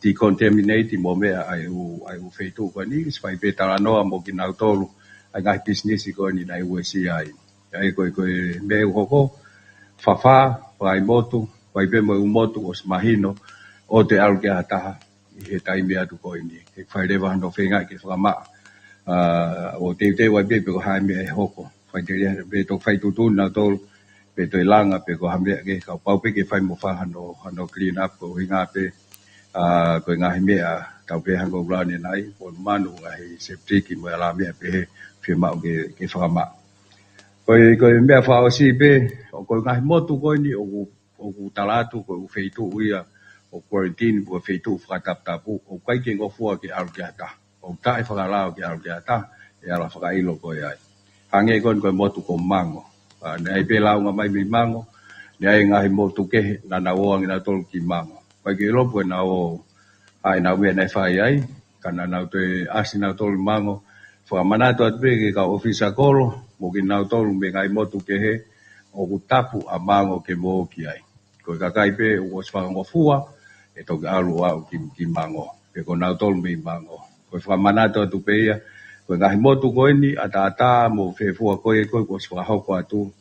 decontaminate mo e meʻa ʻa e ʻū, ʻa e ʻū feituʻu ko eni, ʻosi fai pē talanoa mo kinautolu, ʻa e ngaahi pisinisi ko eni naʻe uesia ai. ʻA ia ko e, ko e meʻa ʻoku hoko, Fafā, Pangaimotu, ʻoku ʻi ai pē mo e ʻū motu ʻosi mahino, ʻoku toe ʻalu ki ai ha taha, ʻi he taimi atu ko eni. ʻE fai leva hono feinga ke fakamaʻa. Ā, ʻo teuteu ai pē pe ko e hā e meʻa ʻe hoko. Faʻiteliha pē toki fai tuʻutuʻuni nautolu, pe toe langa, pe ko ha meʻa kehe ka pau pē ke fai mo fai hano, hano clean up ko e ʻuhinga pē, ā, ko e ngaahi meʻa, tau pehē hangē ko e ʻū lau ʻanenai, monumanu, ngaahi septic, mo e ala meʻa pehē, fiemaʻu ke, ke fakamaʻa. Ko e, ko e meʻa fakaʻosi pē, ʻo ko e ngaahi motu ko eni, ʻoku ʻoku tala atu ko e ʻū feituʻu ia ʻoku quarantine, ko e feituʻu fakataputapu, ʻoku ʻikai ke ngofua ke ʻalu ki ai ha taha. ʻOku taʻefakalao ke ʻalu ki ai ha taha, ʻe ala fakaʻilo koe ai. Hangē ko eni ko e motu ko Mango. Ā, naʻe ʻi ai pē lāunga mai mei Mango, naʻe ʻi ai e ngaahi motu kehe, naʻa nau ō ange nautolu ki Mango. ʻIkai ke ʻilo pe ʻoku nau ō ʻa ʻenau meʻa naʻe fai ai, ka naʻa nau toe ʻasi nautolu ʻi Mango, fakamanatu atu pē ki he kau ʻōfisa kolo, mo kinautolu mei he ngaahi motu kehe, ʻoku tapu ʻa Mango ke mou ō ki ai. Ko e kakai pē ʻoku ʻosi fakangofua, ʻe toki ʻalu ʻo aʻu ki, ki Mango. Pe ko nautolu mei Mango. Ko e fakamanatu atu pē ia, ko e ngaahi motu ko eni, ʻAtatā mo Fefua ko ē ko ē kuo ʻosi fakahoko atu.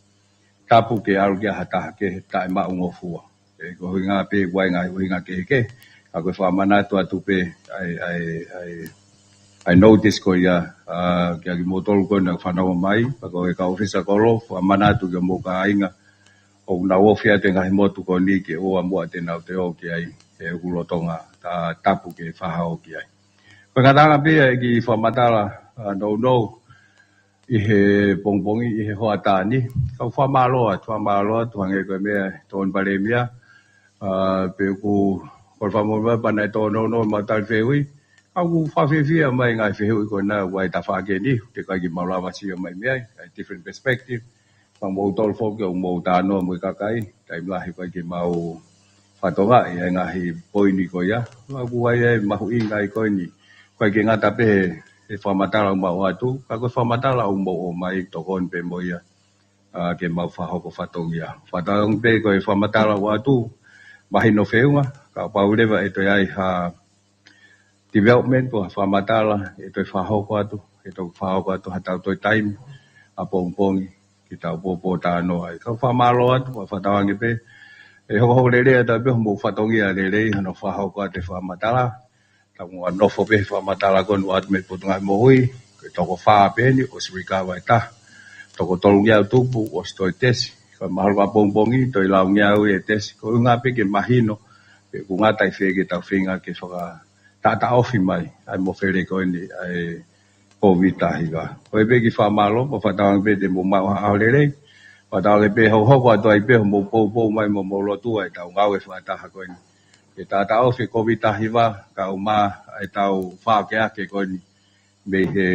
Tapu ke ʻalu ki ai ha taha kehe taʻe maʻu ngofua. ʻE, ko e ʻuhinga pē ʻoku ʻi ai e ngaahi ʻuhinga kehekehe. Ka ko e fakamanatu atu pē ʻa e, ʻa e, ʻa e, ʻa e notice ko ia, ʻa, kia kimoutolu ko ena fanongo mai, pea ko e kau ʻōfisa kolo, fakamanatu ki homou kāinga, ʻoku nau ofi atu e ngaahi motu ko eni ke ʻoua muʻa te nau toe ō ki ai, he ʻoku lolotonga, ta, tapu ke fakahoko ki ai. Ko e ngataʻanga pē ia e kiʻi fakamatala, ʻa, nounou, ʻi he pongipongi, ʻi he hoʻatā ni. Kau fakamālō atu, fakamālō atu, hangē ko e meʻa ʻa e Tokoni Palēmia, ʻa, pe ʻoku, ko e fakamolemole pea naʻe tōnounou ʻemau talifehuʻi. Ka ʻoku fakafiefia mai e ngaahi fehuʻi ko ena ʻoku ʻi ai e tafaʻaki ni, teʻeki ai ke mau lava sio mai mei ai, ʻa e different perspective. Ka moutolu foki ʻoku mou talanoa mo e kakai, taimi lahi ʻoku ʻikai ke mau fakatokangaʻi e ngaahi poini ko ia. Ka ʻoku ʻi ai e mahuʻinga ʻi he ko eni. ʻOku ʻikai ke ngata pē he, he fakamatala ʻoku mau ʻoatu, ka ko e fakamatala ʻoku mou ʻomai, tokoni pē mo ia, ʻa, ke mau fakahoko fatongia. Fakatauange pē ko e fakamatala ʻoku ʻoatu, mahino feʻunga, kapau leva ʻe toe ʻi ai ha development pe ko ha fakamatala, ʻe toe fakahoko atu, ʻe toe fakahoko atu haʻatau toe taimi ʻapongipongi, ke tau pōpō talanoa ai. Kau fakamālō atu, fakatauange pē, ʻe hokohoko lelei atu pē homou fatongia lelei, hono fakahoko atu e fakamatala, tau muʻa nofo pē he fakamatala ko eni ʻoku ʻoatu mei he Potungāue Moʻui, ko e toko fā pē eni, ʻosi recover e taha. Toko tolungeau tupu, ʻosi toe tesi. Ko e mahalo ʻapongipongi, toe laungeau e tesi. Ko e ʻuhinga pē ke mahino, pe ʻoku ngata ʻi fē ke tau feinga ke faka, taʻataʻofi mai, ʻa e mofele ko eni, ʻa e Covid taha hiva. Ko e pē kiʻi fakamālō, mo fakatauange pē te mou maʻu ha ʻaho lelei, fakatauange pē hokohoko atu ai pē homou poupou mai mo hoʻomou lotua ʻetau ngāue fakataha ko eni. Ke taʻataʻofi e Covid taha hiva, kae ʻumaʻā ʻetau fakeake ko eni mei he,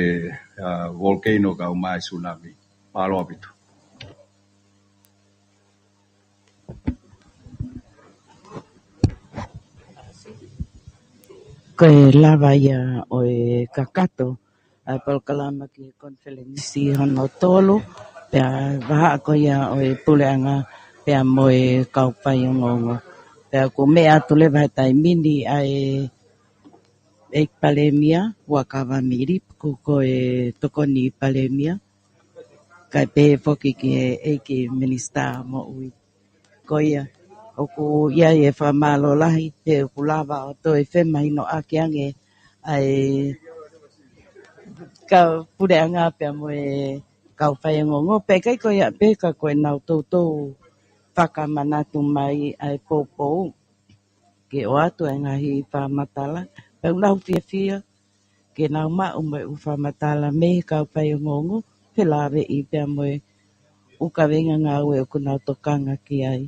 ʻa, volcano kae ʻumaʻā e tsunami. Mālō ʻaupito. Ko e lava ia ʻo e kakato ʻa e polokalama ki he konifelenisi hono tolu, pea vahaʻa ko ia ʻo e puleʻanga pea mo e kau faiongoongo. Pea ʻoku meʻa atu leva he taimi ni ʻa e ʻEiki Palēmia, Huʻakavameilipu, ko e Tokoni Palēmia, kae pehē foki ki he ʻEiki Minisitā Moʻui. Ko ia, ʻoku ʻi ai e fakamālō lahi, he ʻoku lava ʻo toe femahinoʻaki ange ʻa e kau puleʻanga pea mo e kau faiongoongo, pea ʻikai ko ia pē ka ko ʻenau toutou fakamanatu mai ʻa e poupou ke ʻoatu e ngaahi fakamatala, pea ʻoku nau fiefia ke nau maʻu mo e ʻū fakamatala mei he kau faiongoongo, felāveʻi pea mo e ʻū kaveinga ngāue ʻoku nau tokanga ki ai.